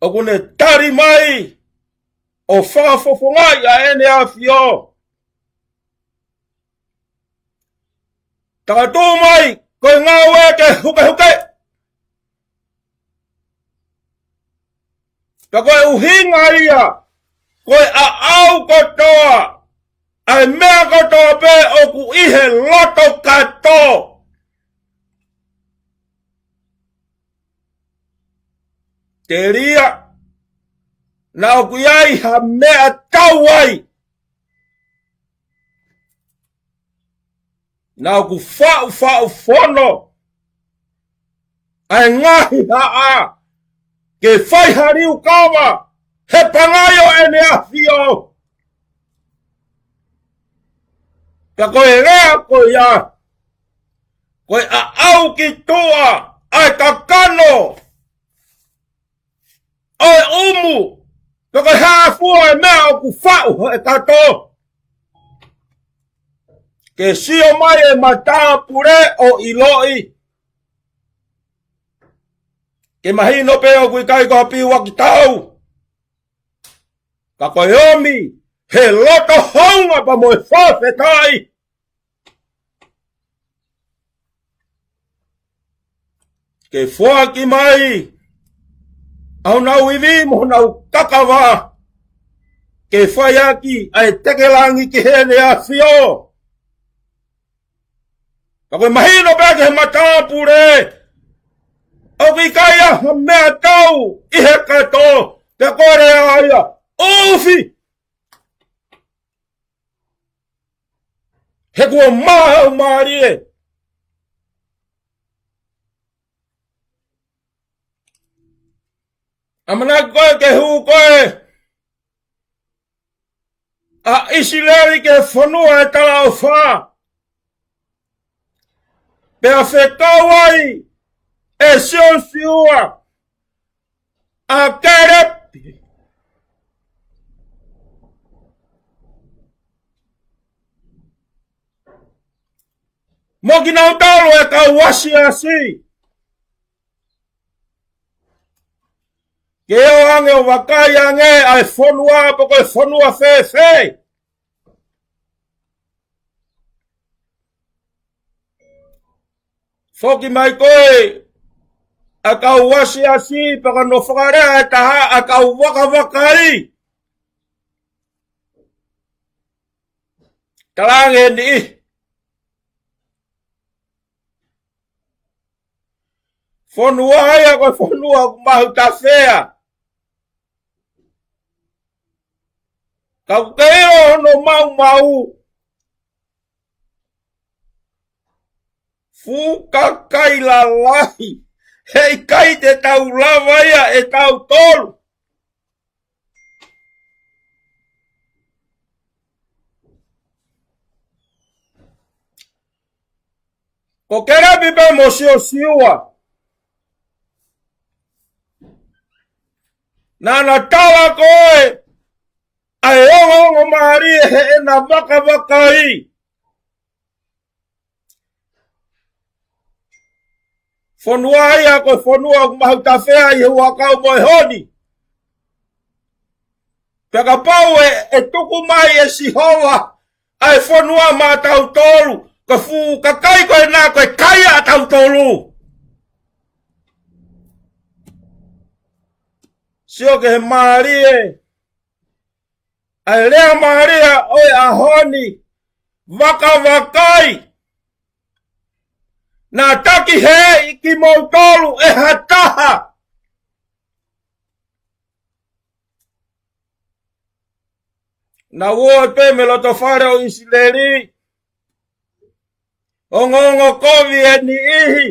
ʻoku ne tali mai ʻo fakafofongaʻi ʻa ʻEne ʻAfio. Takatuʻu mai ko e ngāue ke hukehuke. Pea ko e ʻuhinga ia, ko e ʻaʻau kotoa, ʻa e meʻa kotoa pē ʻoku ʻi he loto kato. Telia, naʻa ʻoku ʻi ai ha meʻatau ai. Naʻa ʻoku faʻufaʻu fono ʻa e ngaahi haʻa ke fai ha liukava he pangai ʻo ʻEne ʻAfio. Ka ko e lea ko ia, ko e ʻaʻau ki tuʻa ʻa e kakano ʻo e ʻumu, pe ko e hā fua e meʻa ʻoku faʻu he kato. Ke sio mai e matāpule ʻo ʻiloʻi. Ke mahino pē ʻoku ʻikai ko ha piuakitau, ka ko e ʻomi he loto hounga pea mo e fakafetaʻi. Ke foaki mai ʻa honau ivi mo honau kakava, ke fai ʻaki ʻa e tekelangi ki Heʻene ʻAfio. Ka ko e mahino pē ki he matāpule, ʻoku ʻikai ha meʻatau ʻi he kato, pea ko e lea ia, ʻufi. He kuo maau mālie. ʻAmanaki koe ke hū koe ʻa ʻIsileli ki he fonua ʻo e talaʻofa. Pea fekau ai ʻe Siosiua ʻa Kēlepi mo kinautolu ʻa e kau asiasi, ke ō ange ʻo vakai ange ʻa e fonua pe ko e fonua fēfē. Foki mai koe ʻa e kau asiasi, pe ko hono fakalea ʻe taha, ʻa e kau vakavakai. Talaange eni, fonua ia ko e fonua ʻoku mahutafea. Ka ʻoku ke ʻilo hono maumau, fuʻu kakai lalahi, heʻikai te tau lava ia ʻe tautolu. Ko Kēlepi pē mo Siosiua, naʻa na tala ko ē ʻa e ongoongomālie heʻena vakavakai. Fonua ia ko e fonua ʻoku mahutafea ʻi he huʻakau mo e honi. Pea kapau ʻe, ʻe tuku mai ʻe Sihova ʻa e fonua maʻatautolu, ko e fuʻu kakai ko ena ko e kai ʻatautolu. Sio ki he mālie ʻa e lea mālie ʻo e ʻaho ni, vakavakai. Naʻa takihēʻi kimoutolu ʻe ha taha. Naʻa ō pē mei loto fale ʻo ʻIsileli, ongoongo kovi e niʻihi,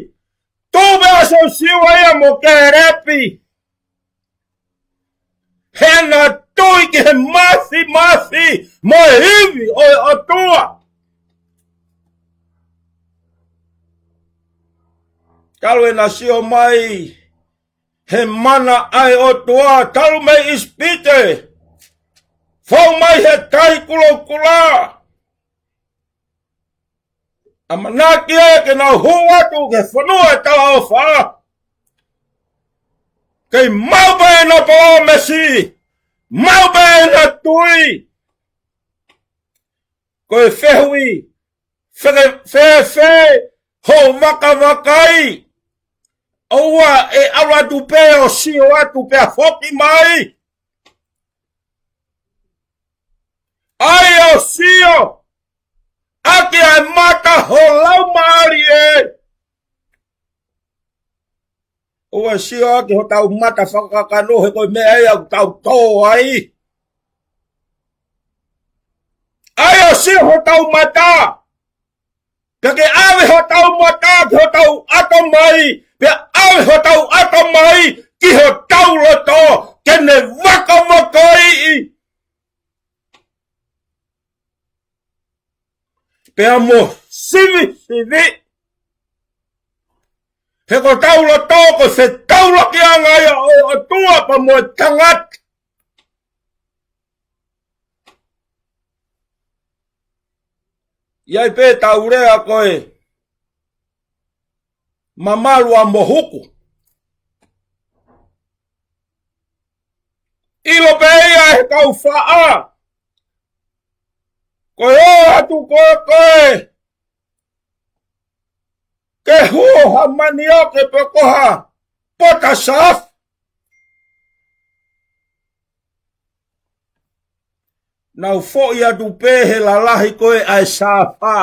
tuʻu pē ʻa Siosiua ia mo Kēlepi. He na tui ki he māfimafi mo e ivi ʻo e ʻOtua. Talu ʻena sio mai he mana ʻa e ʻOtua, talu mei ʻIsipite, fou mai he Tahi Kulokula. ʻAmanaki ē ke nau hū atu ki he fonua ʻo e talaʻofa. Kei maʻu pē ʻena palōmesi, maʻu pē ʻena tui. Ko e fehuʻi, fē, fēfē hoʻo vakavakai? ʻOua ʻe ʻalu atu pē ʻo sio atu pea foki mai. ʻAi ʻo sio ʻaki ʻa e mata ho laumālie. ʻO ʻo sio ʻaki hotau mata fakakakano, he ko e meʻa ia ʻoku tau tō ai. ʻAi ʻo sio hotau mata. Pea ke ʻave hotau mata ki hotau ʻatamai, pea ʻave hotau ʻatamai ki hotau loto, ke ne vakavakaiʻi. Pea mo sivisiviʻi. He ko hotau loto ko e fetaulakiʻanga ia ʻo e ʻOtua pea mo e tangata. ʻI ai pē ʻetau lea ko e mamalu ʻa Mohuku. ʻIlo pē ia ʻe he kau faʻa. Ko e ō atu ko ē ko ē ke hū ha manioke pe ko ha pota sāfa. Nau foʻi atu pē he lalahi ko ē ʻa e sāfa.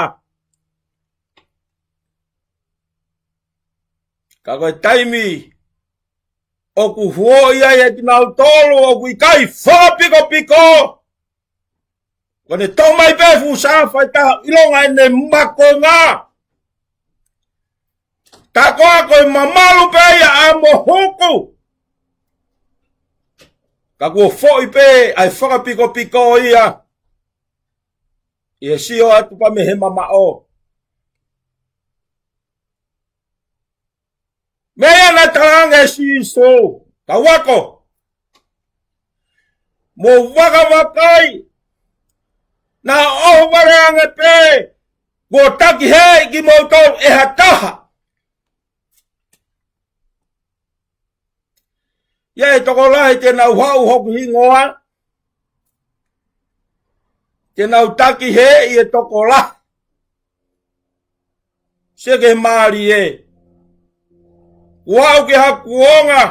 Ka ko e taimi ʻoku huoʻi ai ʻe kinautolu ʻoku ʻikai fakapikopiko. Ko ʻene tō mai pē fuʻu sāfa ʻe taha ʻilonga ʻene makonga. Tā ko ā ko e mamalu pē ia ʻa Mohuku. Ka kuo foʻi pē ʻa e fakapikopiko ia. ʻI he sio atu pē mei he mamaʻo. Meʻa naʻe talaange ʻe Sīsū, tau ako. Mou vakavakai, naʻa ʻohovale ange pē, kuo taki hē kimoutolu ʻe ha taha. ʻI ai e tokolahi te nau haʻu hoku hingoa, te nau taki hē ʻi he tokolahi. Sio ki he mālie. Kuo aʻu ki ha kuonga.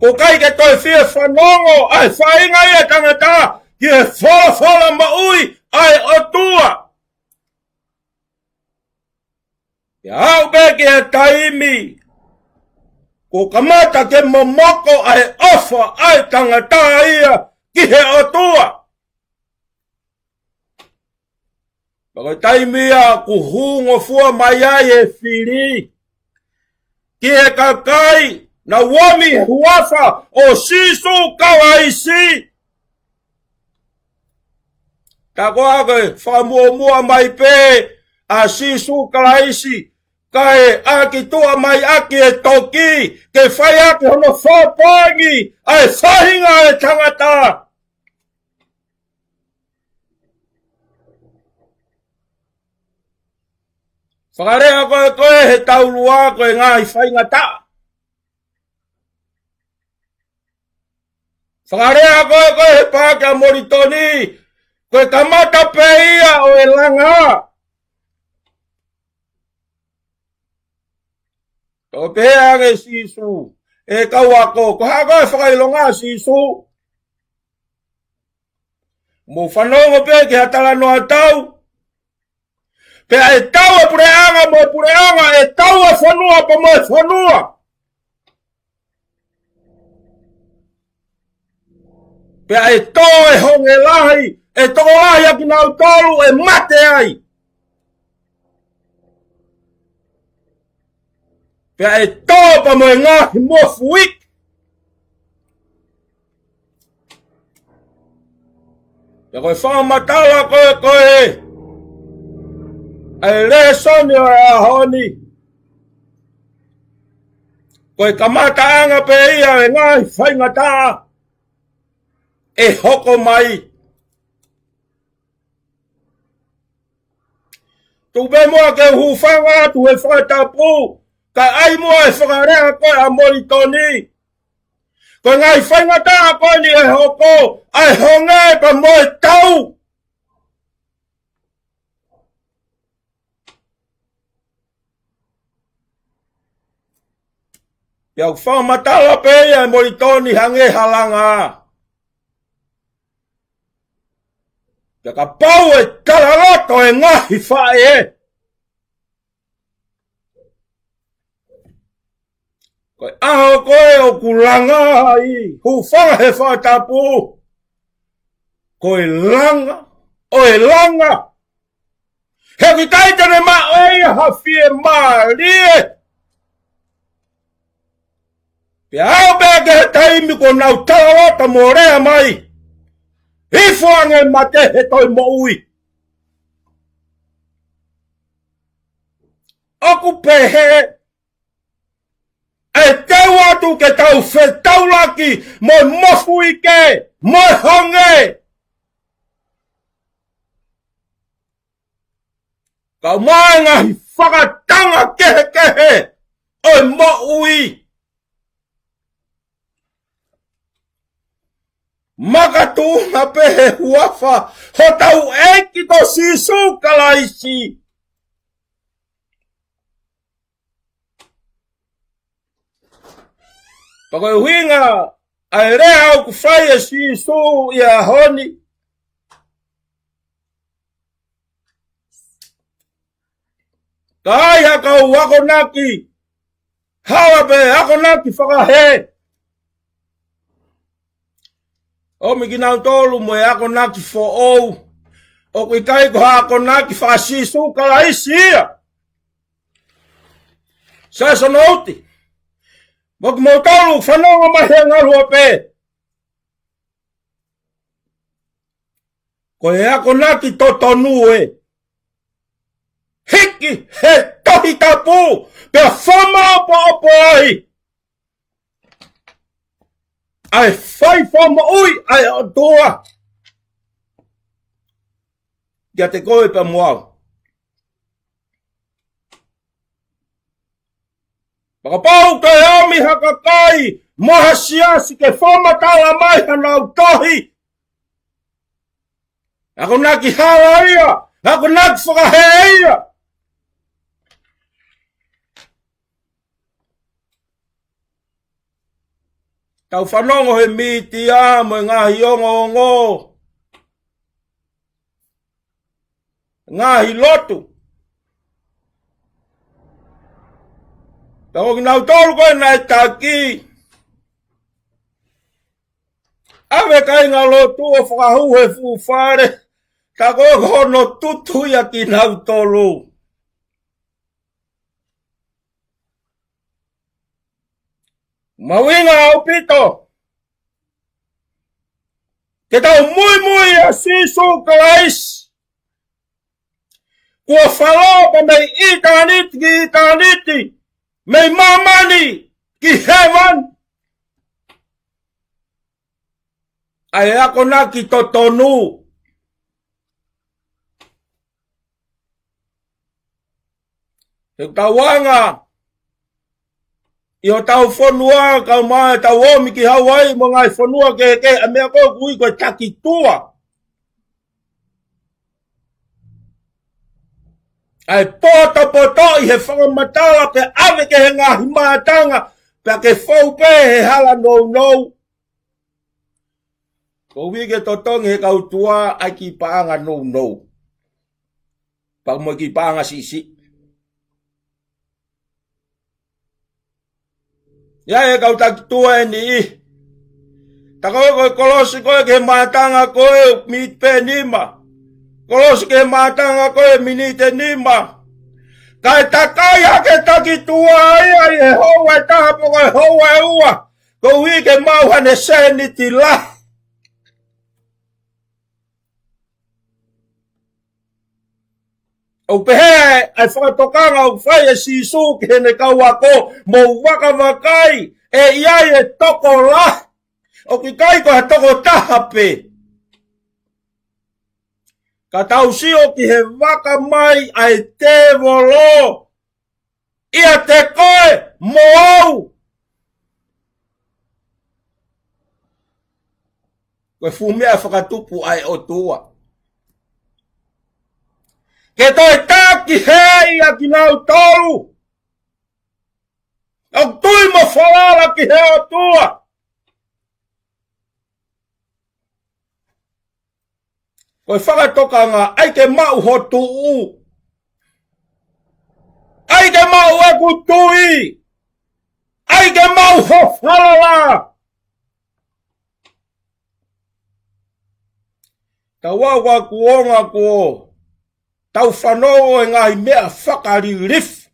ʻOku ʻikai ke toe fie fanongo ʻa e faʻahinga ia ʻo e tangata ki he folofola moʻui ʻa e ʻOtua. Pea aʻu pē ki he taimi kuo kamata ke momoko ʻa e ʻofa ʻa e tangata ia ki he ʻOtua. Pea ko e taimi ia kuo hūngofua mai ai e fili ki he kakai naʻa nau ʻomi e huafa ʻo Sīsū Kalaisi. Tā ko ā ko e fakamuʻomuʻa mai pē ʻa Sīsū Kalaisi, kae ʻaki tuʻa mai ʻaki e toki, ke fai ʻaki hono fakapoongi ʻa e faʻahinga ʻo e tangata. Fakalea ko ē ko ē he taulua ko e ngaahi faingataʻa. Fakalea ko ē ko ē he paaki ʻa Molitoni, ko e kamata pē ia ʻo e langa. Tau pehē ange Sīsū, ʻe kau ako, ko e hā ko ē fakaʻilonga Sīsū? Mou fanongo pē ki ha talanoa tau. Pea ʻe tau e puleʻanga mo e puleʻanga, ʻe tau e fonua pea mo e fonua. Pea ʻe tō e honge lahi, ʻe tokolahi ʻa kinautolu ʻe mate ai. Pea ʻe tō pea mo e ngaahi mofuike. Pea ko e fakamatala ko ē ko ē ʻa e lēsoni ʻo e ʻaho ni, ko e kamataʻanga pē ia ʻo e ngaahi faingataʻa ʻe hoko mai. Tuku pē muʻa ke u hūfanga atu he fakatapu, kae ʻai muʻa e fakalea ko ē ʻa Molitoni. Ko e ngaahi faingataʻa ko eni ʻe hoko, ʻa e honge pea mo e tau. Pea ʻoku fakamatala pē ia ʻe Molitoni hangē ha langa. Pea kapau ʻe talaloto e ngaahi faʻē, Ko e ʻaho ko ē ʻoku langa ai, hūfanga he fakatapu. Ko e langa ʻo e langa. He ʻoku ʻikai te ne maʻu ʻe ia ha fiemālie. Pea aʻu pē ki he taimi kuo nau talaloto mo lea mai, hifo ange mate he toe moʻui. ʻOku pehē ʻa e teu atu ke tau fetaulaki mo e mofuike, mo e honge, kae ʻumaʻā e ngaahi fakatanga kehekehe ʻo e moʻui. Makatuʻunga pē he huafa hotau ʻEiki ko Sīsū Kalaisi. Pea ko e ʻuhinga ʻa e lea ʻoku fai ʻe Sīsū ʻi he ʻaho ni, ka ai ha kau akonaki hala pe akonaki fakahē, ʻomi kinautolu mo e akonaki foʻou, ʻoku ʻikai ko ha akonaki faka-Sīsū Kalaisi ia. Sai, Sonoʻuti, mo kimoutolu fanongo mai he ngaluope, ko e akonaki totonu ē, hiki he Tohi Tapu, pea fakamaʻopoʻopo ai ʻa e fai fakamoʻui ʻa e ʻOtua kiate koe pea mo au. Pea kapau te ʻomi ha kakai mo ha siasi ke fakamatala mai hanau tohi, akonaki hala ia, akonaki fakahē ia. Tau fanongo he mītia mo e ngaahi ongoongo, ngaahi lotu. Pea ko kinautolu ko ē naʻe taki, ʻave kāinga lotu ʻo fakahū he fuʻu fale, ka ko hono tutu ia kinautolu. Mahuʻinga ʻaupito ke tau muimui ʻia Sīsū Kalaisi, kuo falala mei ʻitāniti ki ʻitāniti, mei māmani ki hēvani, ʻa e akonaki totonu. He ʻoku tau anga ʻi hotau fonua, kae ʻumaʻā ʻetau omi ki Hauaiʻi mo e ngaahi fonua kehekehe, ʻa e meʻa ko ē ʻoku ui ko e taki tua. ʻA e potopotoʻi he fakamatala pea ʻave ki he ngaahi mātanga, pea ke fou pē he hala nounou. Koeʻuhi ke totongi he kau tua ʻa e kiʻi paʻanga nounou pea mo e kiʻi paʻanga siʻisiʻi. ʻI ai e kau taki tua ʻe niʻihi, tā ko ē ko e kolosi ko ē ki he mātanga ko ē miniti pē nima. Kolosi ki he mātanga ko ē miniti ʻe nima. Kae takai hake taki tua ia ʻi he houa ʻe taha pe ko e houa ʻe ua, koeʻuhi ke maʻu haʻane sēniti lahi. ʻOku pehē ʻa e fakatokanga ʻoku fai ʻe Sīsū ki heʻene kau ako, mou vakavakai, ʻe ʻi ai e tokolahi, ʻoku ʻikai ko ha tokotaha pē. Ka tau sio ki he vaka mai ʻa e tēvolo ʻiate koe mo au. Ko e fuʻu meʻa fakatupu ʻa e ʻOtua ke toe taki hē ʻa kinautolu ʻoku tui mo falala ki he ʻOtua. Ko e fakatokanga, ʻai ke maʻu ho tuʻu. ʻAi ke maʻu ʻeku tui. ʻAi ke maʻu ho falala. Tau ʻalu ʻo kuonga kuo tau fanongo e ngaahi meʻa fakalilifu.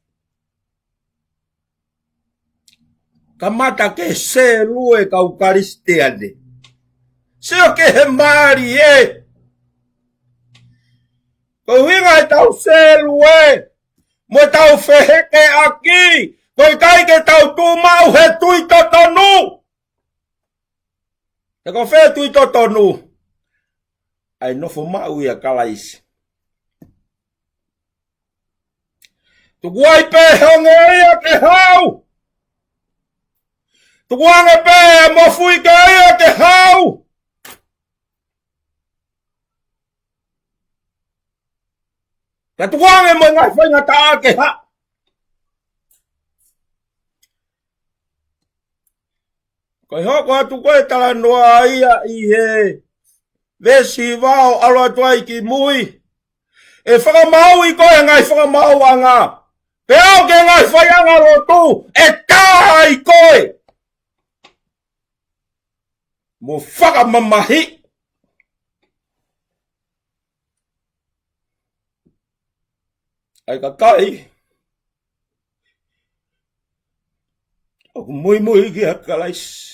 Kamata ke sēlue kau Kalisitiane. Sio ki he mālie. Ko e ʻuhinga ʻetau sēlue mo ʻetau fehekeʻaki, ko e ʻikai ke tau tuʻu maʻu he tui totonu. He ko fē tui totonu? ʻA e nofo maʻu ʻia Kalaisi. Tuku ai pē honge ia ke haʻu. Tukuange pē mofuike ia ke haʻu. Ka tukuange mo e ngaahi faingataʻa ke haʻu. Ko e hoko atu ko e talanoa ia ʻi he veesi hiva ʻo ʻalu atu ai ki mui. ʻE fakamāuʻi koe he ngaahi fakamaauʻanga. Pea ʻoku ke ngaahi faiʻanga lotu, ʻe tā ai koe. Mo fakamamahi. ʻA e kakai ʻoku muimui kia Kalaisi.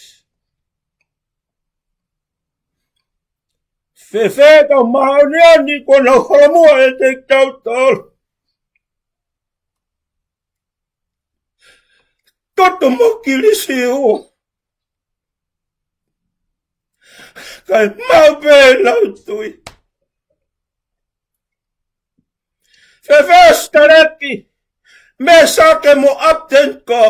Fēfē kau māʻoniʻoni kuo nau holomua ʻiate kitautolu? Toto mo Kilisiu. Kae maʻu pē ʻenau tui. Fēfē Siteleki, Mesake mo ʻApitenikō?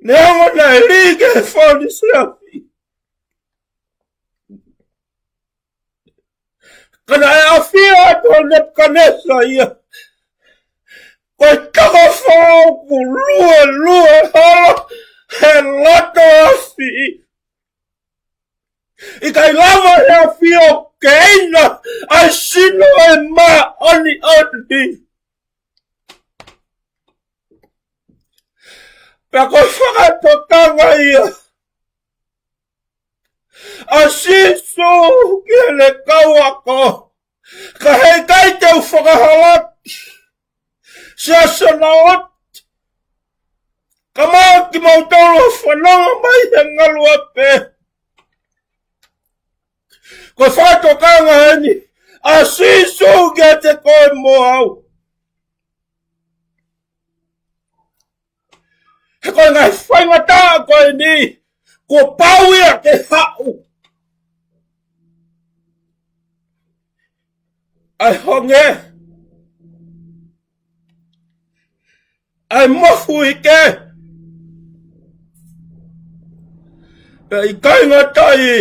Neongo naʻe lī ki he fōnise afi, ka naʻe ʻafio atu ʻa Nepukanesa ia ko e toko foʻou kuo luelue hala he loto afi. ʻIkai lava he ʻafio ke ina ʻa e sino ʻo e māʻoniʻoni. Pea ko e fakatokanga ia ʻa Sīsū ki heʻene kau ako. Ka heʻikai te u fakahalaki, Siasi Sanaoti, ka maʻa kimoutolu ʻoku fanongo mai he ngaluʻape. Ko e fakatokanga eni ʻa Sīsū kiate koe mo au. He ko e ngaahi faingataʻa ko eni, kuo pau ia ke haʻu. ʻA e honge, ʻa e mofuike, pea ʻikai ngata ai,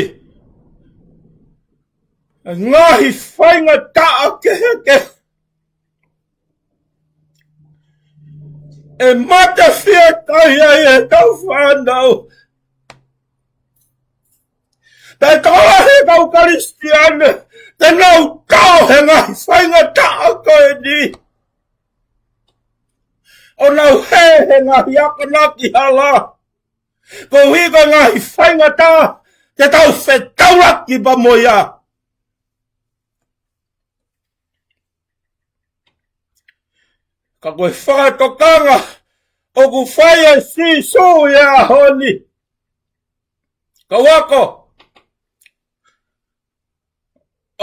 ʻa e ngaahi faingataʻa kehekehe. ʻE mate fiekaia ʻetau fānau. Pea tokolahi ʻetau Kalisitiane te nau tō he ngaahi faingataʻa ko eni, ʻo nau hē he ngaahi akonaki hala, koeʻuhi ko e ngaahi faingataʻa te tau fetaulaki pea mo ia. Ka ko e fakatokanga ʻoku fai ʻe Sīsū ʻi he ʻaho ni, kau ako,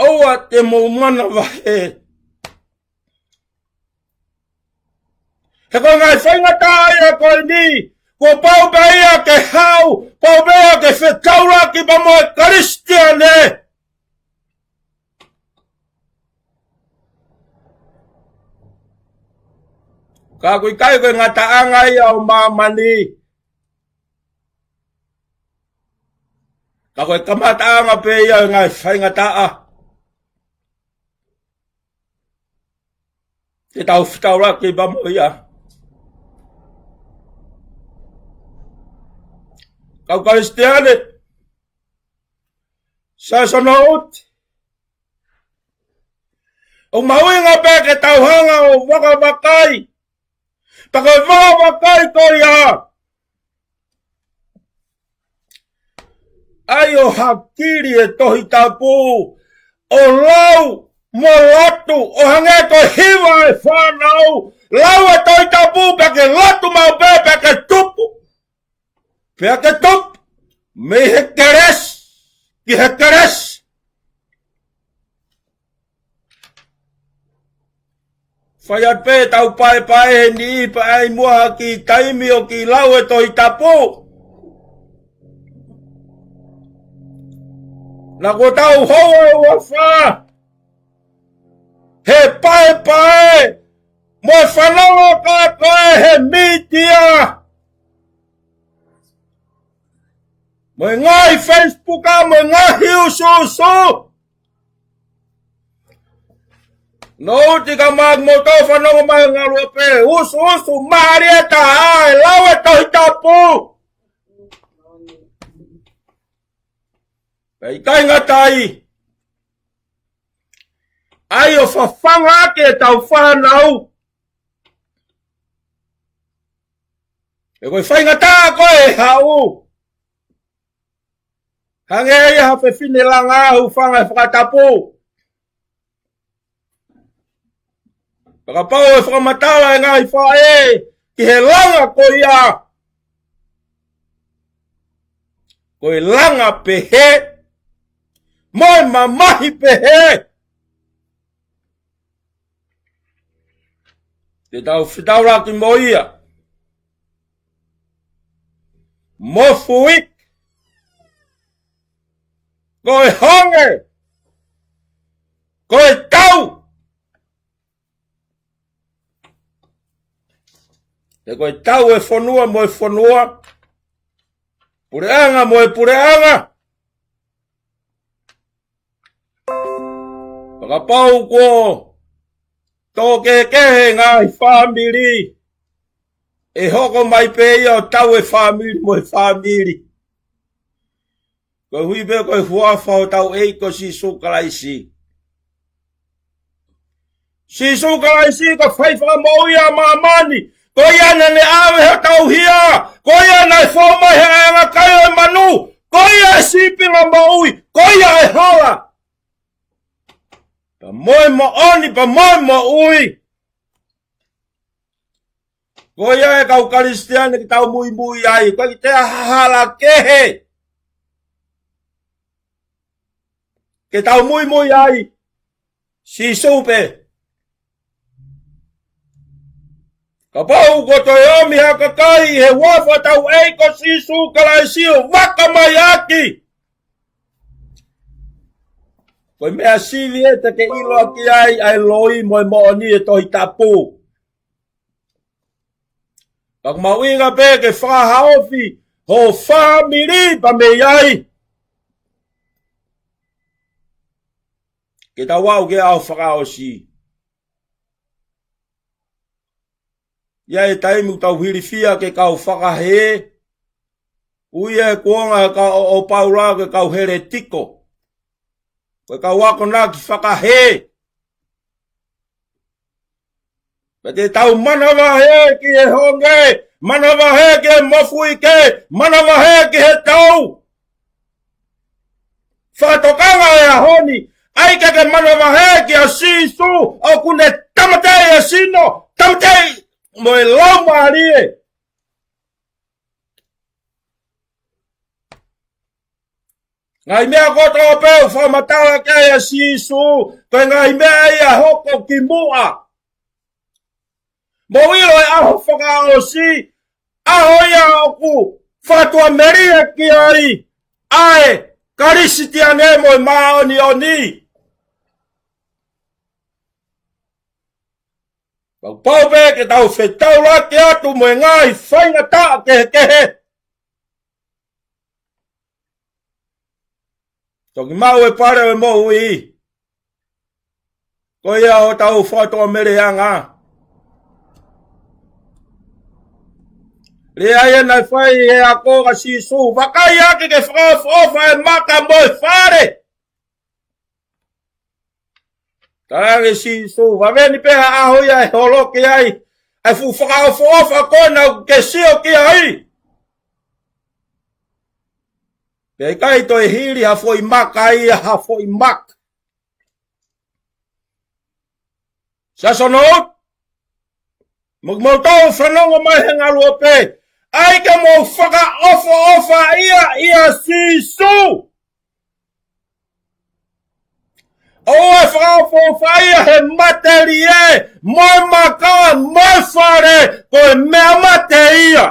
ʻoua te mou manavahē. He ko e ngaahi faingataʻa ia ko eni, kuo pau pē ia ke haʻu, pau pē ia ke fetaulaki pea mo e Kalisitiane. Ka ʻoku ʻikai ko e ngataʻanga ia ʻo māmani, ka ko e kamataʻanga pē ia ʻo e ngaahi faingataʻa te tau fetaulaki pea mo ia. Kau Kalisitiane, Siasi Sanaoti, ʻoku mahuʻinga pē ke tau hanga ʻo vakavakai Pea ko e vakavakai ko ia, ʻai ʻo hakili e Tohi Tapu, ʻo lau mo lotu, ʻo hangē ko e hiva e fānau, lau e Tohi Tapu pea ke lotu maʻu pē, pea ke tupu. Pea ke tupu mei he kelesi ki he kelesi. Fai atu pē ʻetau paepae he niʻihi pea ʻai muʻa ha kiʻi taimi ʻo kiʻi lau e Tohi Tapu. Naʻa kuo tau houa ʻe uofā he paepae mo e fanongo ko ē he mītia, mo e ngaahi Facebook, mo e ngaahi usuusu. Nō tika mak mo tau fanongo mai ngalu pē usuusu mālie taha ʻa e lau e Tohi Tapu. Pea ʻikai ngata ai, ʻai ʻo fafanga ʻaki ʻetau fānau. He ko e faingataʻa ko ē ʻe haʻu, hangē ia ha fefine langa hūfanga he fakatapu. Pea kapau ʻe fakamatala e ngaahi faʻē ki he langa ko ia, ko e langa pehē mo e mamahi pehē. Te tau fetaulaki mo ia. Mofuike ko e honge, ko e tau. He ko e tau e fonua mo e fonua, puleʻanga mo e puleʻanga. Pea kapau kuo tō kehekehe ngaahi fāmili, ʻe hoko mai pē ia ʻo tau e fāmili mo e fāmili. Koeʻuhi pē ko e huafa hotau ʻEiki ko Sīsū Kalaisi. Sīsū Kalaisi ko e fai fakamoʻui ʻa māmani. Ko ia naʻa ne ʻave hotau hia. Ko ia naʻe fou mai he ʻaiʻanga kai ʻo e manu. Ko ia e sīpinga moʻui. Ko ia e hala pea mo e moʻoni pea mo e moʻui. Ko ia e kau Kalisitiane ke tau muimui ai, ʻoku ʻikai ke toe ʻi ai ha hala kehe ke tau muimui ai, Sīsū pē. Kapau kuo toe ʻomi ha kakai ʻi he huafa hotau ʻEiki ko Sīsū Kalaisi ʻo vakamaiʻaki, ko e meʻa sivi ē te ke ʻiloʻaki ai ʻa e loi mo e moʻoni e Tohi Tapu. Ka ʻoku mahuʻinga pē ke fakahaofi ho fāmili pea mei ai. Ke tau aʻu ki he ʻaho fakaʻosi. ʻI ai e taimi ʻoku tau hilifia ke kau fakahē. ʻUi e kuonga e kau ʻo, ʻo Paula ko e kau heletiko. Ko e kau akonaki fakahē. Pea te tau manavahē ki he honge, manavahē ki he mofuike, manavahē ki he tau. Fakatokanga e ʻaho ni, ʻai ke ke manavahē kia Sīsū, ʻoku ne tāmateʻi e sino, tāmateʻi mo e laumālie. Ngaahi meʻa kotoa pē ʻoku fakamatala ki ai ʻa Sīsū, ko e ngaahi meʻa ia ʻe hoko ki muʻa. Mou ʻilo e ʻaho fakaʻosi, ʻaho ia ʻoku fakatuʻamelie ki ai ʻa e Kalisitiane mo e māʻoniʻoni. Pau pē ke tau fetaulaki atu mo e ngaahi faingataʻa kehekehe. Toki maʻu e pale ʻo e moʻui. Ko ia hotau fakatuʻameleʻanga. Lea ia naʻe fai ʻe he ako ʻa Sīsū, vakai ake ke fakaʻofoʻofa e maka mo e fale. Talaange Sīsū, vave ni pē ha ʻaho ia ʻe holo ki ai ʻa e fuʻu fakaʻofoʻofa ko ena ʻoku ke sio ki ai. Pea ʻikai toe hili ha foʻi maka ia ha foʻi maka. Siaosi Noa, mo kimoutolu fanongo mai he ngaluope, ʻai ke mou fakaʻofoʻofaʻia ʻia Sīsū. ʻOua ʻe fakaʻofoʻofaʻia he matelie, mo e maka, mo e fale, ko e meʻa mate ia.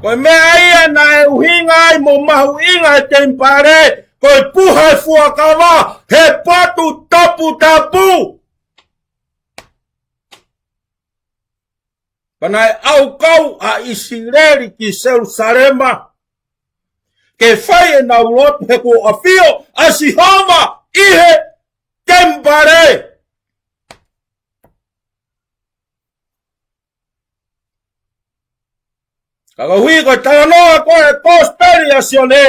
Ko e meʻa ia naʻe ʻuhinga ai mo mahuʻinga e temipale, ko e puha e fuakava he potu toputapu. Pea naʻe ʻaukai ʻa ʻIsileli ki Selusalema ke fai ʻenau lotu he kuo ʻafio ʻa Sihova ʻi he temipale. Ka koeʻuhi ko e talanoa ko e kosipeli ʻa Sione,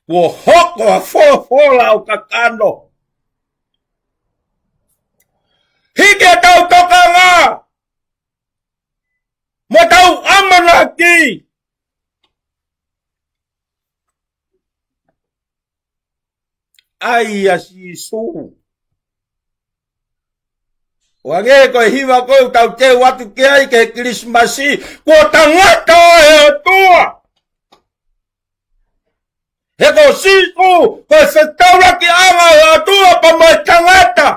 kuo hoko ʻa e folofola ʻo kakano. Hiki ʻetau tokanga mo ʻetau ʻamanaki ʻia Sīsū. ʻO hangē ko e hiva ko ē ʻoku tau teu atu ki ai ki he Kilisimasi, kuo tangata ʻa e ʻOtua. He ko Sīsū, ko e fetaulakiʻanga ʻo e ʻOtua pea mo e tangata.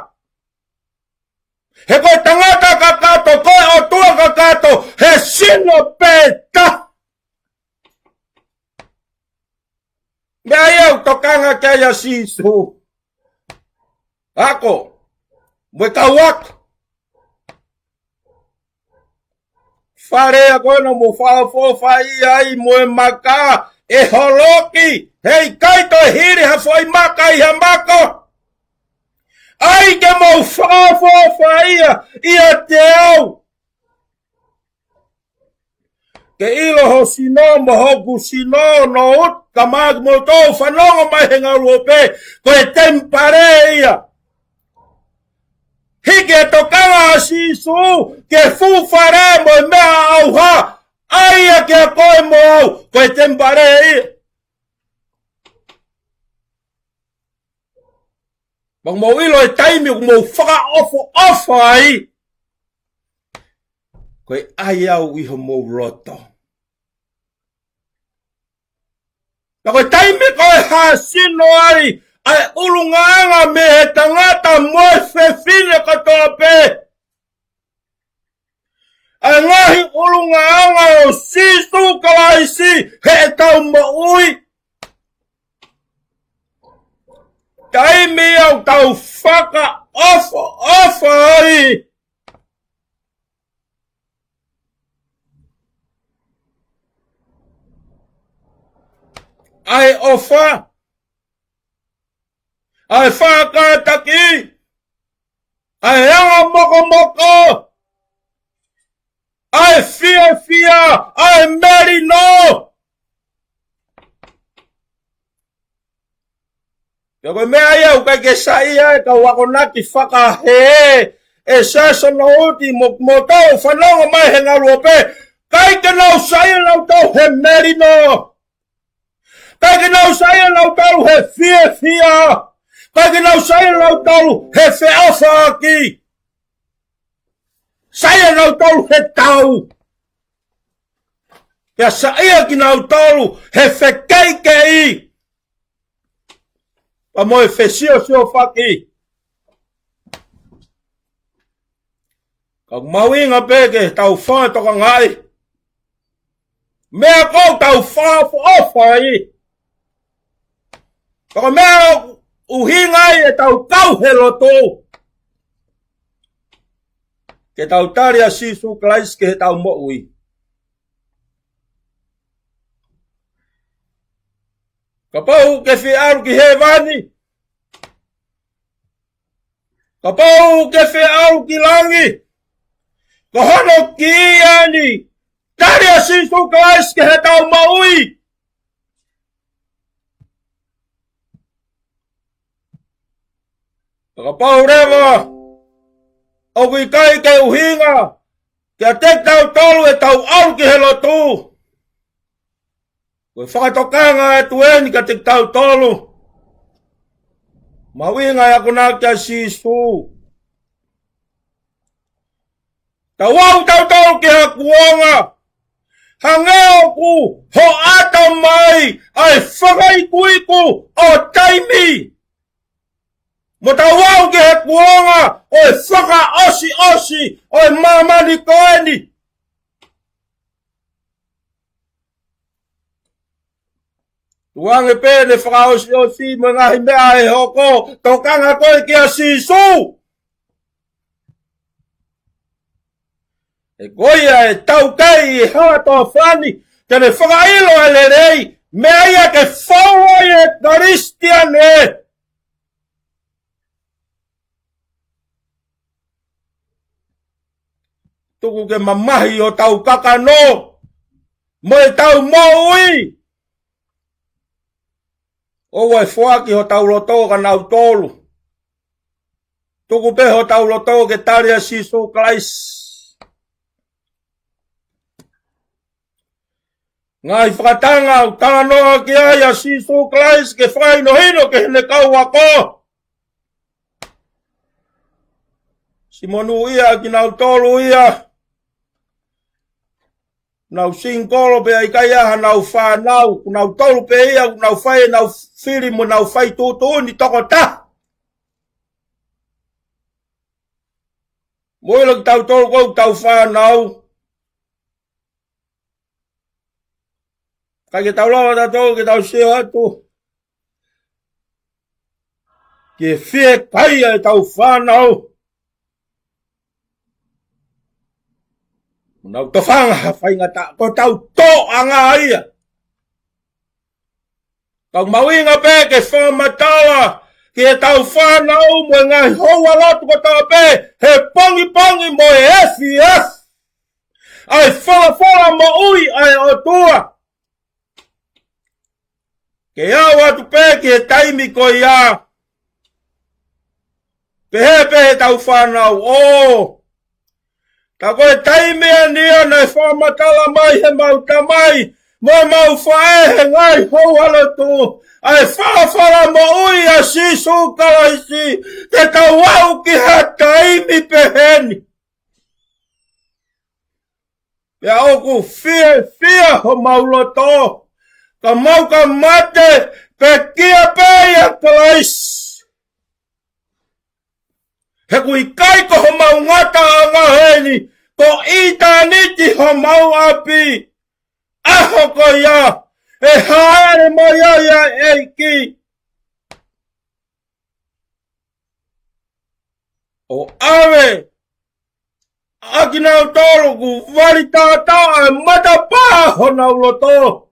He ko e tangata kakato, ko e ʻOtua kakato, he sino pē taha. Meʻa ia ʻoku tokanga ki ai ʻa Sīsū. Ako, mo e kau ako. Fale ia ko ena ʻoku mou fakaʻofoʻofaʻia ai mo e maka, ʻe holoki, heʻikai toe hili ha foʻi maka ʻi ha maka. ʻAi ke mou fakaʻofoʻofaʻia ʻiate au. Ke ʻilo ho sino mo hoku sino, Noa, kae ʻumaʻā kimoutolu fanongo mai he ngaluope, ko e temipale ia. Hiki e tokanga ʻa Sīsū ki he fuʻu fale mo e meʻa ʻauha, ʻa ia kiate koe mo au, ko e temipale ia. Pea ʻoku mou ʻilo e taimi ʻoku mou fakaʻofoʻofa ai, ko e ʻai au ʻi homou loto. Pea ko e taimi ko ē ʻe hāsino ai ʻa e ʻulungaanga mei he tangata mo e fefine kotoa pē, ʻa e ngaahi ʻulungaanga ʻo Sīsū Kalaisi heʻetau moʻui, taimi ia ʻoku tau fakaʻofoʻofa ai ʻa e ʻofa, ʻa e faʻa kātaki, ʻa e anga mokomoko, ʻa e fiefia, ʻa e melino. Pea ko e meʻa ia ʻoku ʻikai ke saiʻia ai e kau akonaki fakahē, ʻe Siaosi Noa mo kimoutolu fanongo mai he ngaluope, ʻikai ke nau saiʻia nautolu he melino. ʻIkai ke nau saiʻia nautolu he fiefia. ʻIkai ke nau saiʻia nautolu he feʻofaʻaki. Saiʻia nautolu he tau. Pea saiʻia kinautolu he fekeʻikeʻi pea mo e fesiosiofaki. Ka ʻoku mahuʻinga pē ke tau fakatokangaʻi meʻa ʻoku tau fakaʻofoʻofa ai. Pea ko e meʻa ʻoku ʻuhinga ai ʻetau kau he lotu, ke tau tali ʻa Sīsū Kalaisi ki heʻetau moʻui. Kapau ʻoku ke fie ʻalu ki hēvani, kapau ʻoku ke fie ʻalu ki langi, ko hono kiʻi ʻeni, tali ʻa Sīsū Kalaisi ki heʻetau moʻui. Kapau leva ʻoku ʻikai ke ʻuhinga kiate kitautolu ʻetau ʻalu ki he lotu, ko e fakatokanga atu eni kiate kitautolu. Mahuʻinga e akonaki ʻa Sīsū. Tau aʻu tautolu ki ha kuonga hangē ʻoku hoʻata mai ʻa e fakaikuiku ʻo taimi. Mo tau aʻu ki he kuonga ʻo e fakaʻosiʻosi ʻo e māmani ko eni. Tuku ange pē ʻene fakaʻosiʻosi mo e ngaahi meʻa ʻe hoko, tokanga koe kia Sīsū. He ko ia ʻe taukei ʻi he hala toafa ni, te ne fakaʻilo e lelei, meʻa ia ke fou ai e Kalisitiane. Tuku ke mamahi hotau kakano mo ʻetau moʻui. ʻOua ʻe foaki hotau loto kia nautolu. Tuku pē hotau loto ke tali ʻa Sīsū Kalaisi. Ngaahi fakatanga ʻoku talanoa ki ai ʻa Sīsū Kalaisi ke fakahinohino ki heʻene kau ako. Siʻi monūʻia kinautolu ia ʻoku nau singikolo pea ʻikai ha nau fānau, ʻoku nau tolu pē ia, ʻoku nau fai ʻenau fili mo ʻenau fai tuʻutuʻuni toko taha. Mou ʻilo kitautolu ko ʻetau fānau, ʻikai ke tau lava tautolu ke tau sio atu ki he fiekaia ʻetau fānau. Nau tofanga ha faingataʻa, ko ʻetau tōʻanga ia. Ka ʻoku mahuʻinga pē ke fakamatala ki heʻetau fānau mo e ngaahi houalotu kotoa pē he pongipongi mo e efiafi, ʻa e folofola moʻui ʻa e ʻOtua. Ke aʻu atu pē ki he taimi ko ia, pehē pē heʻetau fānau, ʻo tā ko e taimi eni ia naʻe fakamatala mai heʻemau tamai mo ʻemau faʻē he ngaahi houalotu, ʻa e folofola moʻui ʻa Sīsū Kalaisi, te tau aʻu ki ha taimi peheni. Pea ʻoku fiefia homau loto, ka mau ka mate, pekia pē ʻia Kalaisi. He ʻoku ʻikai ko homau ngataʻanga eni, ko ʻitāniti homau ʻapi. ʻAho ko ia ʻe hāʻele mai ai ʻa e ʻEiki ʻo ʻave ʻa kinautolu ʻoku vali tātā ʻa e matapā honau loto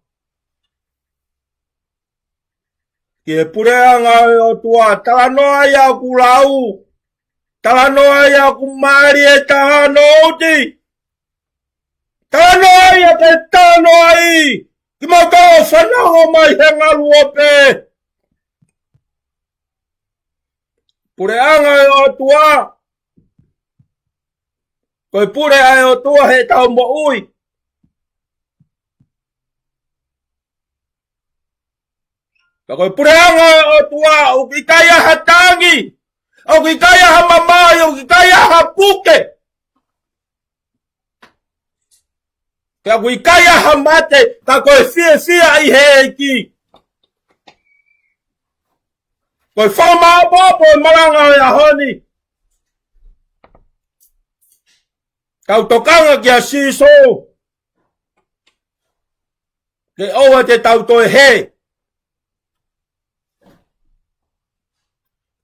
ki he puleʻanga ʻo e ʻOtua. Talanoa ia ʻoku lau, talanoa ia ʻoku mālie taha, Nouti. Talanoa ia ke talanoaʻi kimautolu ʻoku fanongo mai he ngalu ope. Puleʻanga ʻo e ʻOtua. Ko e pule ʻa e ʻOtua heʻetau moʻui. Ka ko e puleʻanga ʻo e ʻOtua ʻoku ʻikai ha tangi, ʻoku ʻikai ha mamahi, ʻoku ʻikai ha puke. Pea ʻoku ʻikai ha mate, ka ko e fiefia ʻi he ʻEiki. Ko e fakamāʻopoʻopo e malanga ʻo e ʻaho ni. Tau tokanga kia Sīsū. Ke ʻoua te tau toe hē.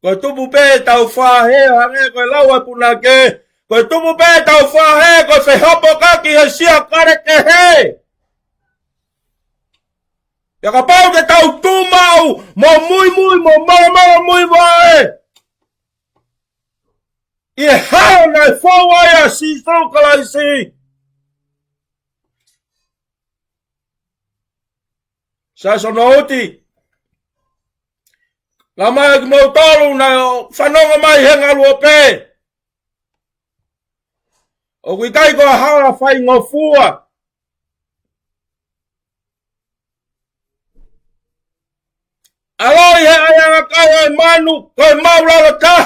Ko e tupu pē ʻetau faʻē, hangē ko e lau ʻa e punake, ko e tupu pē ʻetau faʻē ko e fehopokaki he siakale kehe. Pea kapau te tau tuʻu maʻu mo muimui mo malamala muimui ē ʻi he hala naʻe fou ai ʻa Sīsū Kalaisi. Sai, Nouti. Lava mai ʻa kimoutolu naʻe fanongo mai he ngaluope. ʻOku ʻikai ko ha hala faingofua. ʻAloʻi he ʻaiʻanga kai ʻo e manu, ko e maʻulalo taha.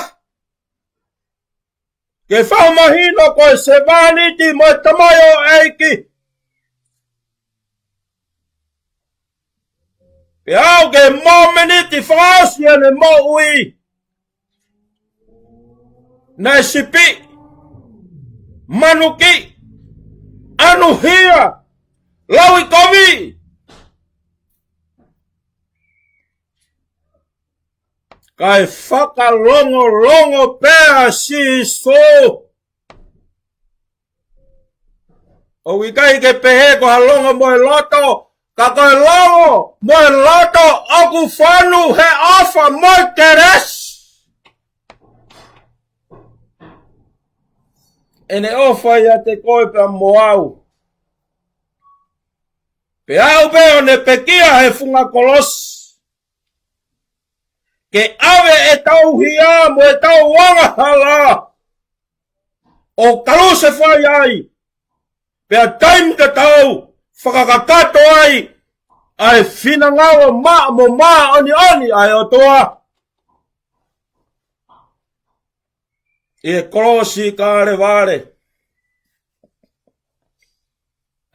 Ke fakamahino ko e sevāniti mo e tamaioʻeiki. Pea aʻu ki he mōmeniti fakaʻosi ʻene moʻui, naʻe sipi, manuki, ʻanuhia, lauʻikovi. Kae fakalongolongo pē ʻa Sīsū. ʻOku ʻikai ke pehē ko ha longo mo e loto, ka ko e longo mo e loto ʻoku fonu he ʻofa mo e kelesi. ʻEne ʻofa ʻiate koe pea mo au. Pea aʻu pē ʻo ne pekia he funga kolosi. Ke ʻave ʻetau hia mo ʻetau angahala ʻo kalusefai ai. Pea taimi tatau fakakakato ai ʻa e finangalo maʻa mo māʻoniʻoni ʻa e ʻOtua. ʻI he kolosi Kalevale.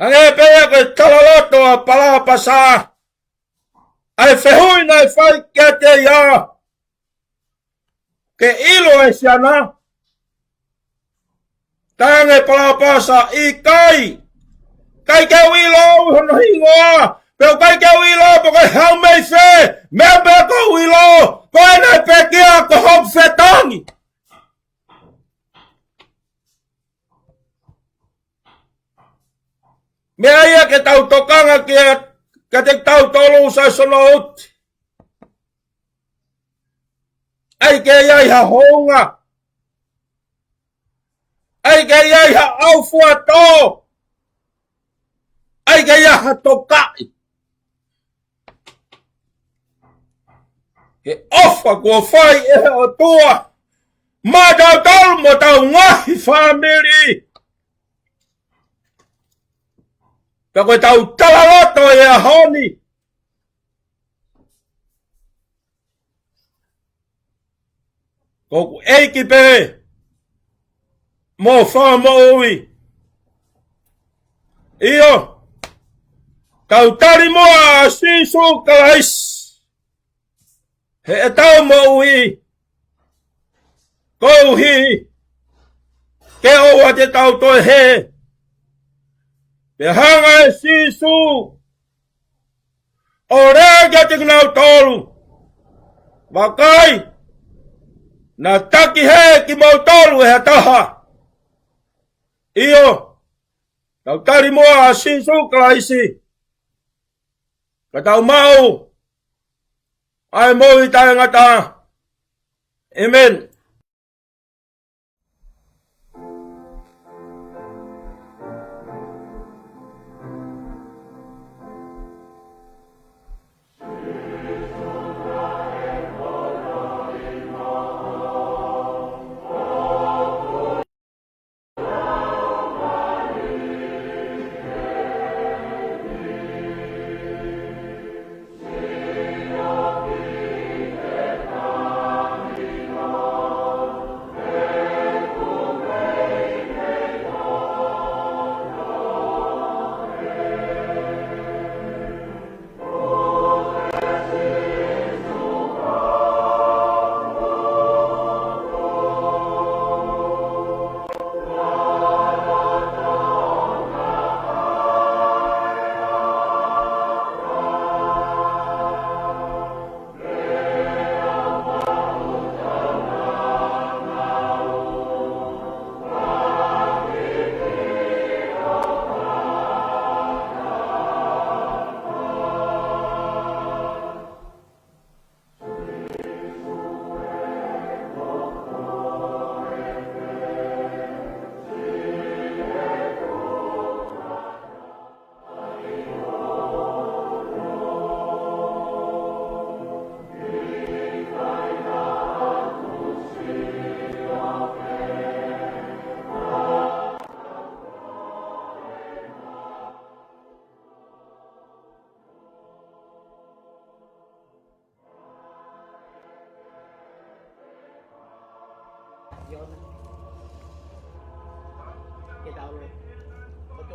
Hangē pē ia ko e talaloto ʻa Palapasa. ʻA e fehuʻi naʻe fai kiate ia. Ke ʻilo ʻe siana. Talaange Palapasa ʻikai. ʻIkai ke u ʻilo au hono hingoa. Pea ʻikai ke u ʻilo pe ko e hā mei fē. Meʻa pē ʻoku ou ʻilo. Ko ʻene pekia ko hoku fetongi. Meʻa ia ke tau tokanga kia, kiate kitautolu ʻoku sai sono uti. ʻAi ke ʻi ai ha hounga. ʻAi ke ʻi ai ha ʻaufuatō. ʻAi ke ʻi ai ha tokaʻi. He ʻofa kuo fai ʻe he ʻOtua maʻatautolu mo ʻetau ngaahi fāmili. Pea ko ʻetau talaloto ʻi he ʻaho ni. Ko hoku ʻEiki pē mo Fakamoʻui. ʻIo, tau tali muʻa ʻa Sīsū Kalaisi heʻetau moʻui. Koeʻuhi ke ʻoua te tau toe hē. Pea hanga ʻe Sīsū ʻo lea kiate kinautolu. Vakai, naʻa takihē kimoutolu ʻe ha taha. ʻIo, tau tali muʻa ʻa Sīsū Kalaisi. Ka tau maʻu ʻa e moʻui taʻengata. ʻĒmeni.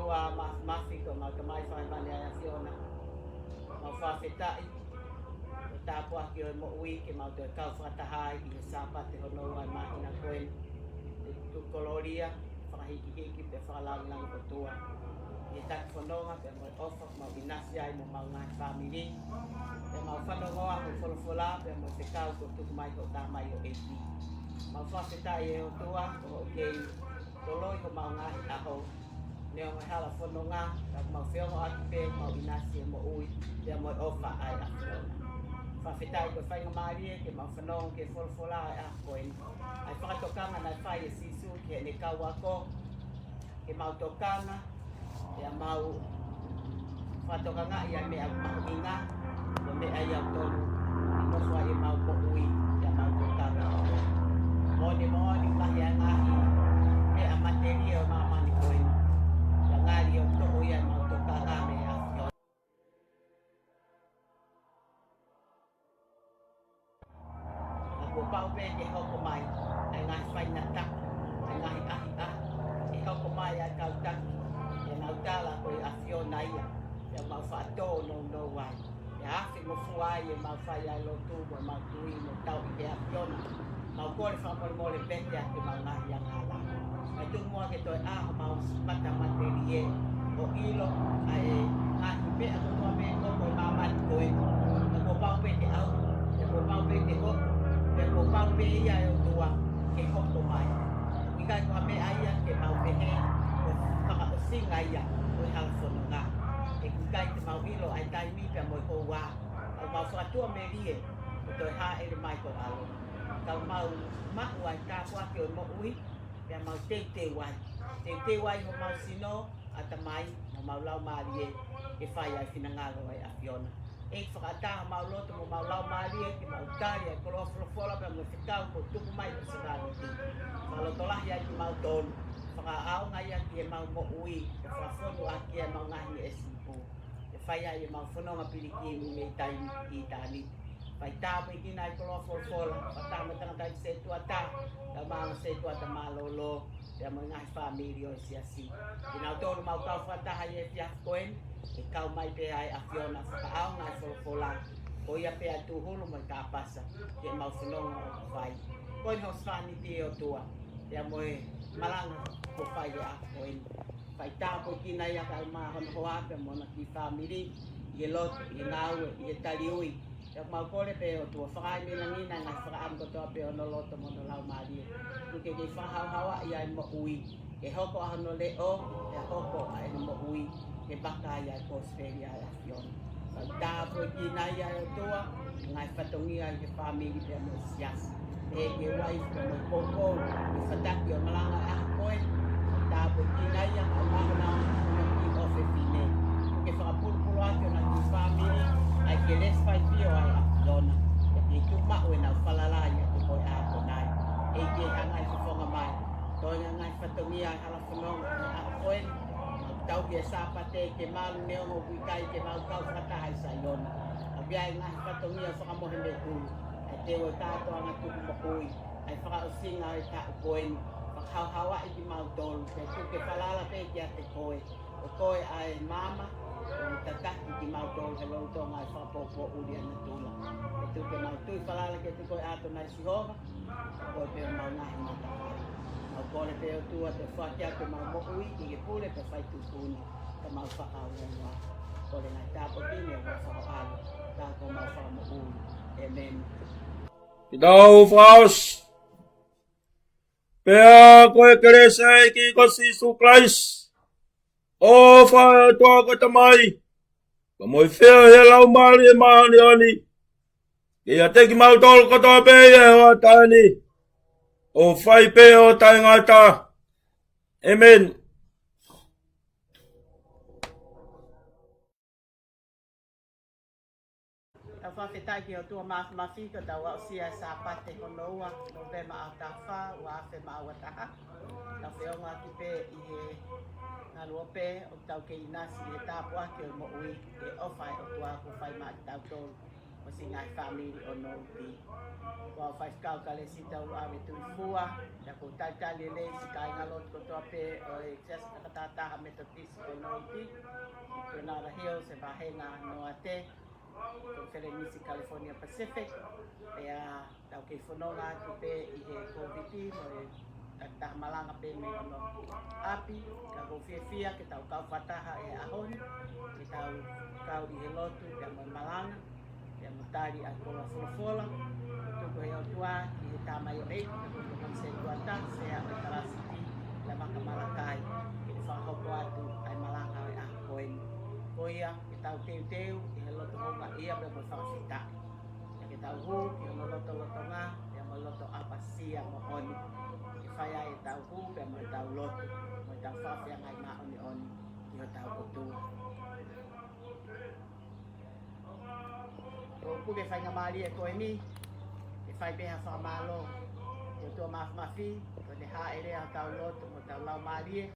ʻOtua Māfimafi, ko homau Tamai Fakahēvani ʻa e ʻAfiona. Mau fakafetaʻi ʻi he tāpuaki ʻo e moʻui ke mau toe kau fakataha ai ʻi he Sāpate hono ua ʻo e māhina ko eni. Ke tuku kolōlia, fakahikihiki pea fakalāngilangi ʻOtua ʻi he taki fononga pea mo e ʻofa mau ʻinasi ai mo homau ngaahi fāmili. Pea mau fanongoa hoʻo folofola pea mo e fekau kuo tuku mai ʻe hoʻo tamaioʻeiki. Mau fakafetaʻi ʻe ʻOtua ko hoʻo kei toloi homau ngaahi ʻaho. Neongo e hala fononga, ka mau feongoʻaki pē, mau ʻinasi he moʻui pea mo e ʻofa ʻa e ʻAfiona. Fakafetaʻi ko e faingamālie ke mau fanongo ki he folofola ʻo e ʻaho ko eni. ʻA e fakatokanga naʻe fai ʻe Sīsū ki heʻene kau ako, ke mau tokanga, pea mau fakatokangaʻi ʻa e meʻa mahuʻinga, ko e meʻa ia ʻoku tonu ʻi he nofo ai ʻemau moʻui, pea mau tokanga. Moʻoni, moʻoni, lahi ʻa e ngaahi meʻa matelie ʻo māmani ko eni, ka ngali ʻoku toʻo ia ʻemau tokanga mei he ʻAfiona. Ka kuo pau pē ke hoko mai ʻa e ngaahi faingataʻa, ʻa e ngaahi ʻahiʻahi, ke hoko mai ʻa e kau taki, ke nau tala ko e ʻAfiona ia, pea mau faʻa tōnounou ai. Pea afe mo fua ai ʻemau fai ʻa e lotu, mo ʻemau tui, mo tauhi ki he ʻAfiona. Mau kole fakamolemole pē kiate kimautolu ngaahi angahala. Kae tuku muʻa ke toe ʻā homau mata matelie ʻo ʻilo ʻa e ngaahi meʻa kotoa pē ʻoku hoko ʻi māmani ko eni. Ka kuo pau pē ke ʻalu, pea kuo pau pē ke hoko, pea kuo pau pē ia ʻe ʻOtua ke hoko mai. ʻIkai ko ha meʻa ia ke mau pehē ko e fakaʻosinga ia ʻo e hala fononga. He ʻoku ʻikai te mau ʻilo ʻa e taimi pea mo e houa. Ka mau fakatuʻamelie ʻo toe hāʻele mai ho ʻAlo. Ka mau maʻu ʻa e tāpuaki ʻo e moʻui, pea mau teuteu ai. Teuteu ai homau sino, ʻatamai, mo homau laumālie, ke fai ʻa e finangalo ʻo e ʻAfiona. ʻEiki, fakaʻatā homau loto mo homau laumālie, ke mau tali ʻa e koloa folofola pea mo e fekau kuo tuku mai ʻe Sāviti. Fakalotolahi ai kimautolu, fakaʻaonga ia ki heʻemau moʻui, ke fakafonu ʻaki ʻemau ngaahi meʻa siʻi pū. Ke fai ai ʻemau fononga pilikimi mei taimi ki ʻitāniti. Fai tāpuekina ʻa e koloa folofola, fakataha mo e tangataʻeiki setuata, kae ʻumaʻā mo e setuata mālōlō, pea mo e ngaahi fāmili ʻo e siasi. Kinautolu mau kau fakataha ʻi he efiafi ko eni, ke kau mai pē ʻa e ʻAfiona fakaʻaonga ʻa e folofola, ko ia pē ʻa e tūhulu mo e kāpasa, ke mau fononga ʻo fai. Ko eni ho sāniti ʻe ʻOtua, pea mo e malanga kuo fai he ʻaho ko eni. Fai tāpuekina ia kae ʻumaʻā hono hoa pea mo hona kiʻi fāmili, ʻi he lotu, ʻi he ngāue, ʻi he taliui. Pea mau kole pē ʻOtua fakaemālō ange ʻa e ngaahi fakaʻamu kotoa pē ʻo hono loto mo hono laumālie. Tuku ke kei fakahaohaoaʻi ʻa e moʻui. Ke hoko ʻa hono leʻo, ke hoko ʻa ʻene moʻui, ke vakai ʻa e kosipeli ʻa e ʻAfiona. Fai tāpuekina ia ʻe ʻOtua, ngaahi fatongia ʻi he fāmili pea mo e siasi. ʻEiki, uaifi mo e poupou, ʻi he fataki ʻo e malanga ʻo e ʻaho ko eni. Fai tāpuekina ia, ʻa e mahino ʻo hono kiʻi ʻofefine. Ke fakapulupulu ʻaki hona kiʻi fāmili, ʻa e kelesi faifio ʻa e ʻAfiona. Ke tuʻu maʻu ʻenau falala ʻiate koe ʻaponai. ʻEiki, hanga ʻi he fofonga mai. Toenga ngaahi fatongia ʻa e hala fononga ʻo e ʻaho ko eni. Tauhi e Sāpate ke malu neongo ʻoku ʻikai ke mau kau fakataha ʻi Saione. ʻApia ʻa e ngaahi fatongia fakamohe mei hulu. ʻA e teu ʻo e kātoanga tuku moʻui. ʻA e fakaʻosinga ʻo e taʻu ko eni. Fakahaohaoaʻi kimautolu. Ke tuku ke falala pē kiate koe. Ko koe ʻa e maama, ʻo tataki kimautolu he lolotonga ʻa e fakapoʻupoʻuli ʻa natula. Ke tuku ke mau tui falala kiate koe ʻaponai Sihova. Ko koe pē homau ngaahi matafai. Mau kole pē ʻOtua ke foaki atu ʻemau moʻui ke ke pule pea fai tuʻutuʻuni, ka mau fakaongoongoa. Kole ngaahi tāpuaki ni ʻi he huafa ho ʻAlo, ka ko homau Fakamoʻui. ʻĒmeni. Ke tau fakaʻosi. Pea ko e kelesi ʻa e ʻEiki ko Sīsū Kalaisi, ʻofa ʻa e ʻOtua ko e Tamai, pea mo e feohi ʻa e Laumālie Māʻoniʻoni, ke ʻiate kimautolu kotoa pē ʻi he hoʻatā ni, ʻo fai pē ʻo taʻengata. ʻĒmeni. Tau fakafetaʻi ki he ʻOtua Māfimafi, ko ʻetau aʻusia e Sāpate hono ua, Nōvema ʻaho taha fā, ua afe mā ua taha. Tau feʻunga ʻaki pē ʻi he ngaluope, ʻoku tau kei ʻinasi ʻi he tāpuaki ʻo e moʻui, ʻi he ʻofa ʻa e ʻOtua kuo fai maʻa kitautolu. mo siʻi ngaahi fāmili ʻo Nouti. Ko au Faifekau Kalesita ʻUluʻave Tuʻifua, pea ʻoku ou talitali lelei siʻi kāingalotu kotoa pē ʻo e Siasi Fakatātā Metotisi ʻo Nouti, Granada Hills, e vāhenga Noate, Konifelenisi California Pacific, pea tau kei fononga atu pē ʻi he Kōviti mo e takitaha malanga pē mei hono ʻapi, ka ʻoku ou fiefia ke tau kau fakataha he ʻaho ni, ke tau kau ʻi he lotu pea mo e malanga, pea mo tali ʻa e koloa folofola, ʻo tuku ʻe he ʻOtua ki he tamaioʻeiki, ko Tokoni Setuata, Sea ʻo e Kalasi Pē, Lavaka Malakai, ke fakahoko atu ʻa e malanga ʻo e ʻaho ko eni. Ko ia, ke tau teuteu ʻi he loto houngaʻia pea mo e fakafetaʻi. Pea ke tau hū ki hono lotolotonga, pea mo e loto ʻapasia moʻoni. Ke fai ai ʻetau hū, pea mo ʻetau lotu, mo ʻetau fakafeangai māʻoniʻoni ki hotau ʻOtua. ʻOku ke faingamālie ko eni, ke fai pē ha fakamālō ki he ʻOtua Māfimafi, ko ʻene hāʻele ʻa hotau lotu mo hotau laumālie,